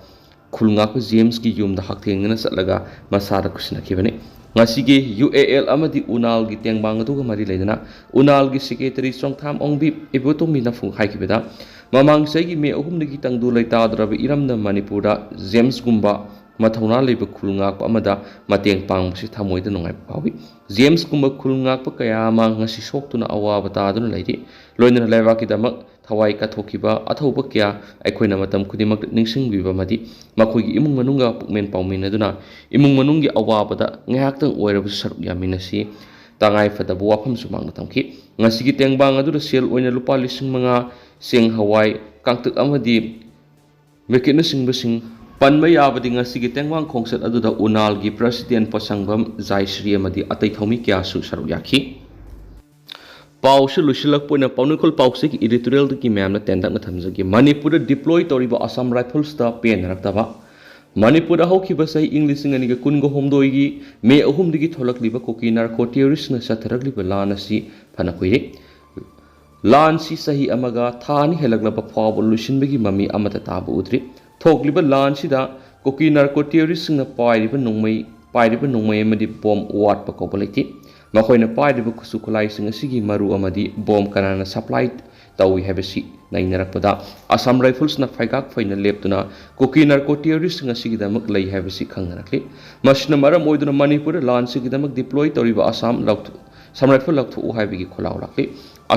ꯈꯨꯜꯉꯥꯛꯄ ꯖꯦꯝꯁꯀꯤ ꯌꯨꯝꯗ ꯍꯛꯊꯦꯡꯅꯅ ꯆꯠꯂꯒ ꯃꯁꯥꯗ ꯈꯨꯠꯁꯤꯟꯅꯈꯤꯕꯅꯤ꯫ ꯉꯁꯤꯒꯤ ꯌꯨ ꯑꯦ ꯑꯦꯜ ꯑꯃꯗꯤ ꯎꯅꯥꯜꯒꯤ ꯇꯦꯡꯕꯥꯡ ꯑꯗꯨꯒ ꯃꯔꯤ ꯂꯩꯅꯅ ꯎꯅꯥꯜꯒꯤ secretary ꯆꯣꯡꯊꯥꯝ ꯑꯣꯡꯕꯤ ꯏꯕꯣꯇꯣꯝꯕꯤꯅ ꯐꯣꯡ-, ꯍꯥꯏꯈꯤꯕꯗ, ꯃꯃꯥꯡ ꯆꯍꯤꯒꯤ ꯃꯦ ꯑꯍꯨꯝꯗꯒꯤ ꯇꯪꯗꯨ ꯂꯩꯇꯥꯗ꯭ꯔꯕ ꯏꯔꯝꯗꯝ ꯃꯅꯤꯄꯨꯔꯗ ꯖꯦꯝꯁꯒꯨꯝꯕ ꯃꯊꯧꯅꯥ ꯂꯩꯕ ꯈꯨꯜ ꯉꯥꯛꯄ ꯑꯃꯗ ꯃꯇꯦꯡ ꯄꯥꯡꯕꯁꯤ ꯊꯃꯣꯏꯗ ꯅꯨꯡꯉꯥꯏꯕ ꯐꯥꯎꯏ꯫ ꯖꯦꯝꯁꯀꯨꯝꯕ ꯈꯨꯜ ꯉꯥꯛꯄ ꯀꯌꯥ ꯑꯃ ꯉꯁꯤ ꯁꯣꯛꯇꯨꯅ ꯑꯋꯥꯕ ꯇꯥꯗꯨꯅ ꯂꯩꯔꯤ꯫ ꯂꯣꯏꯅꯅ ꯂꯩꯕꯥꯛꯀꯤꯗꯃꯛ ꯊꯋꯥꯏ ꯀꯠꯊꯣꯛꯈꯤꯕ ꯑꯊꯧꯕ ꯀꯌꯥ ꯑꯩꯈꯣꯏꯅ ꯃꯇꯝ ꯈꯨꯗꯤꯡꯃꯛꯇ ꯅꯤꯡꯁꯤꯡꯕꯤꯕ ꯑꯃꯗꯤ ꯃꯈꯣꯏꯒꯤ ꯏꯃꯨꯡ ꯃꯅꯨꯡꯒ ꯄꯨꯛꯃꯦꯟ ꯄꯥꯎꯃꯤꯟꯅꯗꯨꯅ ꯏꯃꯨꯡ ꯃꯅꯨꯡꯒꯤ ꯑꯋꯥꯕꯗ ꯉꯥꯏꯍꯥꯛꯇꯪ ꯑꯣꯏꯔꯕꯁꯨ ꯁꯔꯨꯛ ꯌꯥꯃꯤꯟꯅꯁꯤ꯫ ꯇꯉꯥꯏ ꯐꯗꯕ ꯋꯥꯐꯝꯁꯨ ꯃꯍꯥꯛꯅ ꯊꯝꯈꯤ꯫ ꯉꯁꯤꯒꯤ ꯇꯦꯡꯕꯥꯡ ꯑꯗꯨꯗ ꯁꯦꯜ ꯑꯣꯏꯅ ꯂꯨꯄꯥ ꯂꯤꯁꯤꯡ ꯃꯉꯥ, ꯆꯦꯡ ꯍꯋꯥꯏ, ꯀꯥꯡꯇꯛ ꯑꯃꯗꯤ ꯃꯦꯀꯦꯠꯅꯆꯤꯡꯕꯁꯤꯡ ꯄꯟꯕ ꯌꯥꯕꯗꯤ ꯉꯁꯤꯒꯤ ꯇꯦꯡꯕꯥꯡ ꯈꯣꯡꯆꯠ ꯑꯗꯨꯗ ꯎꯅꯥꯜꯒꯤ president ꯄꯣꯠꯁꯪꯕꯝ ꯖꯥꯏꯁ꯭ꯔꯤ ꯑꯃꯗꯤ ꯑꯇꯩ ꯊꯧꯃꯤ ꯀꯌꯥꯁꯨ ꯁꯔꯨꯛ ꯌꯥꯈꯤ꯫ ꯄꯥꯎꯁꯤ ꯂꯣꯏꯁꯤꯜꯂꯛꯄ ꯑꯣꯏꯅ ꯄꯥꯎꯅꯈꯣꯜ ꯄꯥꯎꯆꯦꯒꯤ editorialꯗꯒꯤ ꯃꯌꯥꯝꯅ ꯇꯦꯟꯇꯛꯅ ꯊꯝꯖꯒꯦ꯫ ꯃꯅꯤꯄꯨꯔꯗ deploy ꯇꯧꯔꯤꯕ Assam Riflesꯇ ꯄꯦꯟꯅꯔꯛꯇꯕ꯫ ꯃꯅꯤꯄꯨꯔꯗ ꯍꯧꯈꯤꯕ ꯆꯍꯤ ꯏꯪ ꯂꯤꯁꯤꯡ ꯑꯅꯤꯒ ꯀꯨꯟꯒ ꯍꯨꯝꯗꯣꯏꯒꯤ ꯃꯦ ꯑꯍꯨꯝꯗꯒꯤ ꯊꯣꯛꯂꯛꯂꯤꯕ ꯀꯨꯀꯤ narco terroristꯅ ꯆꯠꯊꯔꯛꯂꯤꯕ ꯂꯥꯟ ꯑꯁꯤ ꯐꯅ ꯀꯨꯏꯔꯦ꯫ ꯂꯥꯟꯁꯤ ꯆꯍꯤ ꯑꯃꯒ ꯊꯥ ꯑꯅꯤ ꯍꯦꯜꯂꯛꯂꯕ ꯐꯥꯎꯕ ꯂꯣꯏꯁꯤꯟꯕꯒꯤ ꯃꯃꯤ ꯑꯃꯠꯇ ꯇꯥꯕ ꯎꯗ꯭ꯔꯤ꯫ ꯊꯣꯛꯂꯤꯕ ꯂꯥꯟꯁꯤꯗ ꯀꯨꯀꯤ narco terroristꯁꯤꯡꯅ ꯄꯥꯏꯔꯤꯕ ꯅꯣꯡꯃꯩ, ꯄꯥꯏꯔꯤꯕ ꯅꯣꯡꯃꯩ ꯑꯃꯗꯤ bomb ꯋꯥꯠꯄ ꯀꯧꯕ ꯂꯩꯇꯦ꯫ ꯃꯈꯣꯏꯅ ꯄꯥꯏꯔꯤꯕ ꯈꯨꯠꯁꯨ ꯈꯨꯠꯂꯥꯏꯁꯤꯡ ꯑꯁꯤꯒꯤ ꯃꯔꯨ ꯑꯃꯗꯤ ꯕꯣꯝ ꯀꯅꯥꯅ ꯁꯄ꯭ꯂꯥꯏ ꯇꯧꯏ ꯍꯥꯏꯕꯁꯤ ꯅꯩꯅꯔꯛꯄꯗ, ꯑꯁꯥꯝ ꯔꯥꯏꯐꯜꯁꯅ ꯐꯩꯒꯥꯛ ꯐꯩꯅ ꯂꯦꯞꯇꯨꯅ ꯀꯨꯀꯤ ꯅꯥꯔꯀꯣ ꯇꯦꯔꯣꯔꯤꯁꯁꯤꯡ ꯑꯁꯤꯒꯤꯗꯃꯛ ꯂꯩ ꯍꯥꯏꯕꯁꯤ ꯈꯪꯅꯔꯛꯂꯤ꯫ ꯃꯁꯤꯅ ꯃꯔꯝ ꯑꯣꯏꯗꯨꯅ ꯃꯅꯤꯄꯨꯔꯗ ꯂꯥꯟꯁꯤꯒꯤꯗꯃꯛ ꯗꯤꯄ꯭ꯂꯣꯏ ꯇꯧꯔꯤꯕ ꯑꯁꯥꯝ ꯂꯧꯊꯣꯛ-, ꯑꯁꯥꯝ ꯔꯥꯏꯐꯜ ꯂꯧꯊꯣꯛꯎ ꯍꯥꯏꯕꯒꯤ ꯈꯣꯜꯂꯥꯎ ꯂꯥꯛꯂꯤ꯫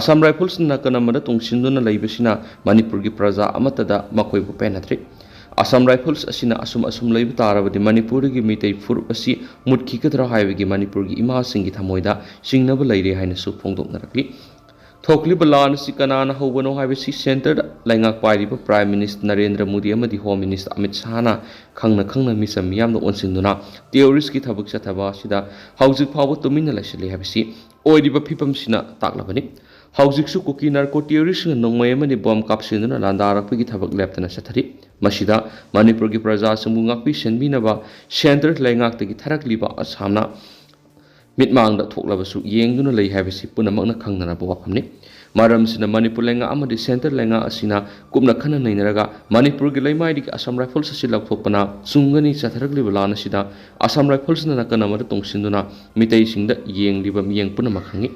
ꯑꯁꯥꯝ ꯔꯥꯏꯐꯜꯁꯅ ꯅꯥꯀꯟ ꯑꯃꯗ ꯇꯨꯡꯁꯤꯟꯗꯨꯅ ꯂꯩꯕꯁꯤꯅ ꯃꯅꯤꯄꯨꯔꯒꯤ ꯄ꯭ꯔꯖꯥ ꯑꯃꯠꯇꯗ ꯃꯈꯣꯏꯕꯨ ꯄꯦꯟꯅꯗ꯭ꯔꯤ꯫ ꯑꯁꯥꯝ ꯔꯥꯏꯐꯜꯁ ꯑꯁꯤꯅ ꯑꯁꯨꯝ ꯑꯁꯨꯝ ꯂꯩꯕ ꯇꯥꯔꯕꯗꯤ ꯃꯅꯤꯄꯨꯔꯗꯒꯤ ꯃꯤꯇꯩ ꯐꯨꯔꯨꯞ ꯑꯁꯤ ꯃꯨꯠꯈꯤꯒꯗ꯭ꯔꯥ ꯍꯥꯏꯕꯒꯤ ꯃꯅꯤꯄꯨꯔꯒꯤ ꯏꯃꯥꯁꯤꯡꯒꯤ ꯊꯃꯣꯏꯗ ꯆꯤꯡꯅꯕ ꯂꯩꯔꯦ ꯍꯥꯏꯅꯁꯨ ꯐꯣꯡꯗꯣꯛꯅꯔꯛꯂꯤ꯫ ꯊꯣꯛꯂꯤꯕ ꯂꯥꯟ ꯑꯁꯤ ꯀꯅꯥꯅ ꯍꯧꯕꯅꯣ ꯍꯥꯏꯕꯁꯤ ꯁꯦꯟꯇꯔꯗ ꯂꯩꯉꯥꯛ ꯄꯥꯏꯔꯤꯕ ꯄ꯭ꯔꯥꯏꯝ ꯃꯤꯅꯤꯁꯇꯔ ꯅꯔꯦꯟꯗ꯭ꯔ ꯃꯣꯗꯤ ꯑꯃꯗꯤ ꯍꯣꯝ ꯃꯤꯅꯤꯁꯇꯔ ꯑꯃꯤꯠ ꯁꯥꯍꯅ ꯈꯪꯅ ꯈꯪꯅ ꯃꯤꯆꯝ ꯃꯤꯌꯥꯝꯗ ꯑꯣꯟꯁꯤꯟꯗꯨꯅ ꯇꯦꯔꯣꯔꯤꯁꯀꯤ ꯊꯕꯛ ꯆꯠꯊꯕ ꯑꯁꯤꯗ ꯍꯧꯖꯤꯛ ꯐꯥꯎꯕ ꯇꯨꯃꯤꯟꯅ ꯂꯩꯁꯤꯜꯂꯤ ꯍꯥꯏꯕꯁꯤ ꯑꯣꯏꯔꯤꯕ ꯐꯤꯕꯝꯁꯤꯅ ꯇꯥꯛꯂꯕꯅꯤ꯫ ꯍꯧꯖꯤꯛꯁꯨ ꯀꯨꯀꯤ ꯅꯥꯔꯀꯣ ꯇꯦꯔꯣꯔꯤꯁꯁꯤꯡꯅ ꯅꯣꯡꯃꯩ ꯑꯃꯗꯤ ꯕꯣꯝ ꯀꯥꯞꯁꯤꯟꯗꯨꯅ ꯂꯥꯟꯗꯥꯔꯛꯄꯒꯤ ꯊꯕꯛ ꯂꯦꯞꯇꯅ ꯆꯠꯊꯔꯤ꯫ ꯃꯁꯤꯗ ꯃꯅꯤꯄꯨꯔꯒꯤ ꯄ꯭ꯔꯖꯥꯁꯤꯡꯕꯨ ꯉꯥꯛꯄꯤ ꯁꯦꯟꯕꯤꯅꯕ ꯁꯦꯟꯇꯔ ꯂꯩꯉꯥꯛꯇꯒꯤ ꯊꯥꯔꯛꯂꯤꯕ ꯑꯁꯥꯝꯅ ꯃꯤꯠꯃꯥꯡꯗ ꯊꯣꯛꯂꯕꯁꯨ ꯌꯦꯡꯗꯨꯅ ꯂꯩ ꯍꯥꯏꯕꯁꯤ ꯄꯨꯝꯅꯃꯛꯅ ꯈꯪꯅꯔꯕ ꯋꯥꯐꯝꯅꯤ꯫ ꯃꯔꯝꯁꯤꯅ ꯃꯅꯤꯄꯨꯔ ꯂꯩꯉꯥꯛ ꯑꯃꯗꯤ ꯁꯦꯟꯇꯔ ꯂꯩꯉꯥꯛ ꯑꯁꯤꯅ ꯀꯨꯞꯅ ꯈꯟꯅ ꯅꯩꯅꯔꯒ ꯃꯅꯤꯄꯨꯔꯒꯤ ꯂꯩꯃꯥꯏꯗꯒꯤ ꯑꯁꯥꯝ ꯔꯥꯏꯐꯜꯁ ꯑꯁꯤ ꯂꯧꯊꯣꯛꯄꯅ ꯆꯨꯝꯒꯅꯤ꯫ ꯆꯠꯊꯔꯛꯂꯤꯕ ꯂꯥꯟ ꯑꯁꯤꯗ ꯑꯁꯥꯝ ꯔꯥꯏꯐꯜꯁꯅ ꯅꯥꯀꯟ ꯑꯃꯗ ꯇꯣꯡꯁꯤꯟꯗꯨꯅ ꯃꯤꯇꯩꯁꯤꯡꯗ ꯌꯦꯡꯂꯤꯕ ꯃꯤꯠꯌꯦꯡ ꯄꯨꯝꯅꯃꯛ ꯈꯪꯏ꯫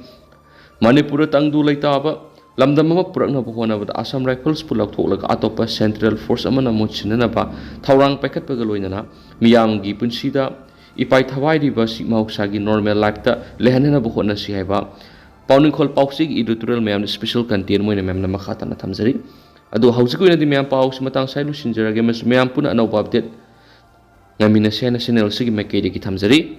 ꯃꯅꯤꯄꯨꯔꯗ ꯇꯪꯗꯨ ꯂꯩꯇꯥꯕ ꯂꯝꯗꯝ ꯑꯃ ꯄꯨꯔꯛꯅꯕ ꯍꯣꯠꯅꯕꯗ ꯑꯁꯥꯝ ꯔꯥꯏꯐꯜꯁꯄꯨ ꯂꯧꯊꯣꯛꯂꯒ ꯑꯇꯣꯞꯄ ꯁꯦꯟꯇ꯭ꯔꯦꯜ ꯐꯣꯔꯁ ꯑꯃꯅ ꯃꯍꯨꯠ ꯁꯤꯟꯅꯅꯕ ꯊꯧꯔꯥꯡ ꯄꯥꯏꯈꯠꯄꯒ ꯂꯣꯏꯅꯅ ꯃꯤꯌꯥꯝꯒꯤ ꯄꯨꯟꯁꯤꯗ ꯏꯄꯥꯏ ꯊꯋꯥꯏꯔꯤꯕ ꯑꯁꯤ ꯃꯍꯧꯁꯥꯒꯤ ꯅꯣꯔꯃꯦꯜ ꯂꯥꯏꯐꯇ ꯂꯩꯍꯟꯅꯅꯕ ꯍꯣꯠꯅꯁꯤ ꯍꯥꯏꯕ ꯄꯥꯎꯅꯤꯡꯈꯣꯜ ꯄꯥꯎꯆꯦꯒꯤ ꯏꯗꯤꯇꯣꯔꯤꯌꯦꯜ ꯃꯌꯥꯝꯅ ꯁ꯭ꯄꯦꯁꯦꯜ ꯀꯟꯇꯦꯟ ꯑꯣꯏꯅ ꯃꯌꯥꯝꯅ ꯃꯈꯥ ꯇꯥꯅ ꯊꯝꯖꯔꯤ꯫ ꯑꯗꯨ ꯍꯧꯖꯤꯛꯀꯤ ꯑꯣꯏꯅꯗꯤ ꯃꯌꯥꯝ ꯄꯥꯎꯁꯤ ꯃꯇꯥꯡ ꯁ꯭ꯋꯥꯏ ꯂꯣꯏꯁꯤꯟꯖꯔꯒꯦ, ꯑꯃꯁꯨꯡ ꯃꯌꯥꯝ ꯄꯨꯟꯅ ꯑꯅꯧꯕ ꯑꯞꯗꯦꯠ ꯉꯥꯏꯃꯤꯟꯅꯁꯦ ꯍꯥꯏꯅ ꯆꯦꯅꯦꯜ ꯑꯁꯤꯒꯤ ꯃꯥꯏꯀꯩꯗꯒꯤ ꯊꯝꯖꯔꯤ꯫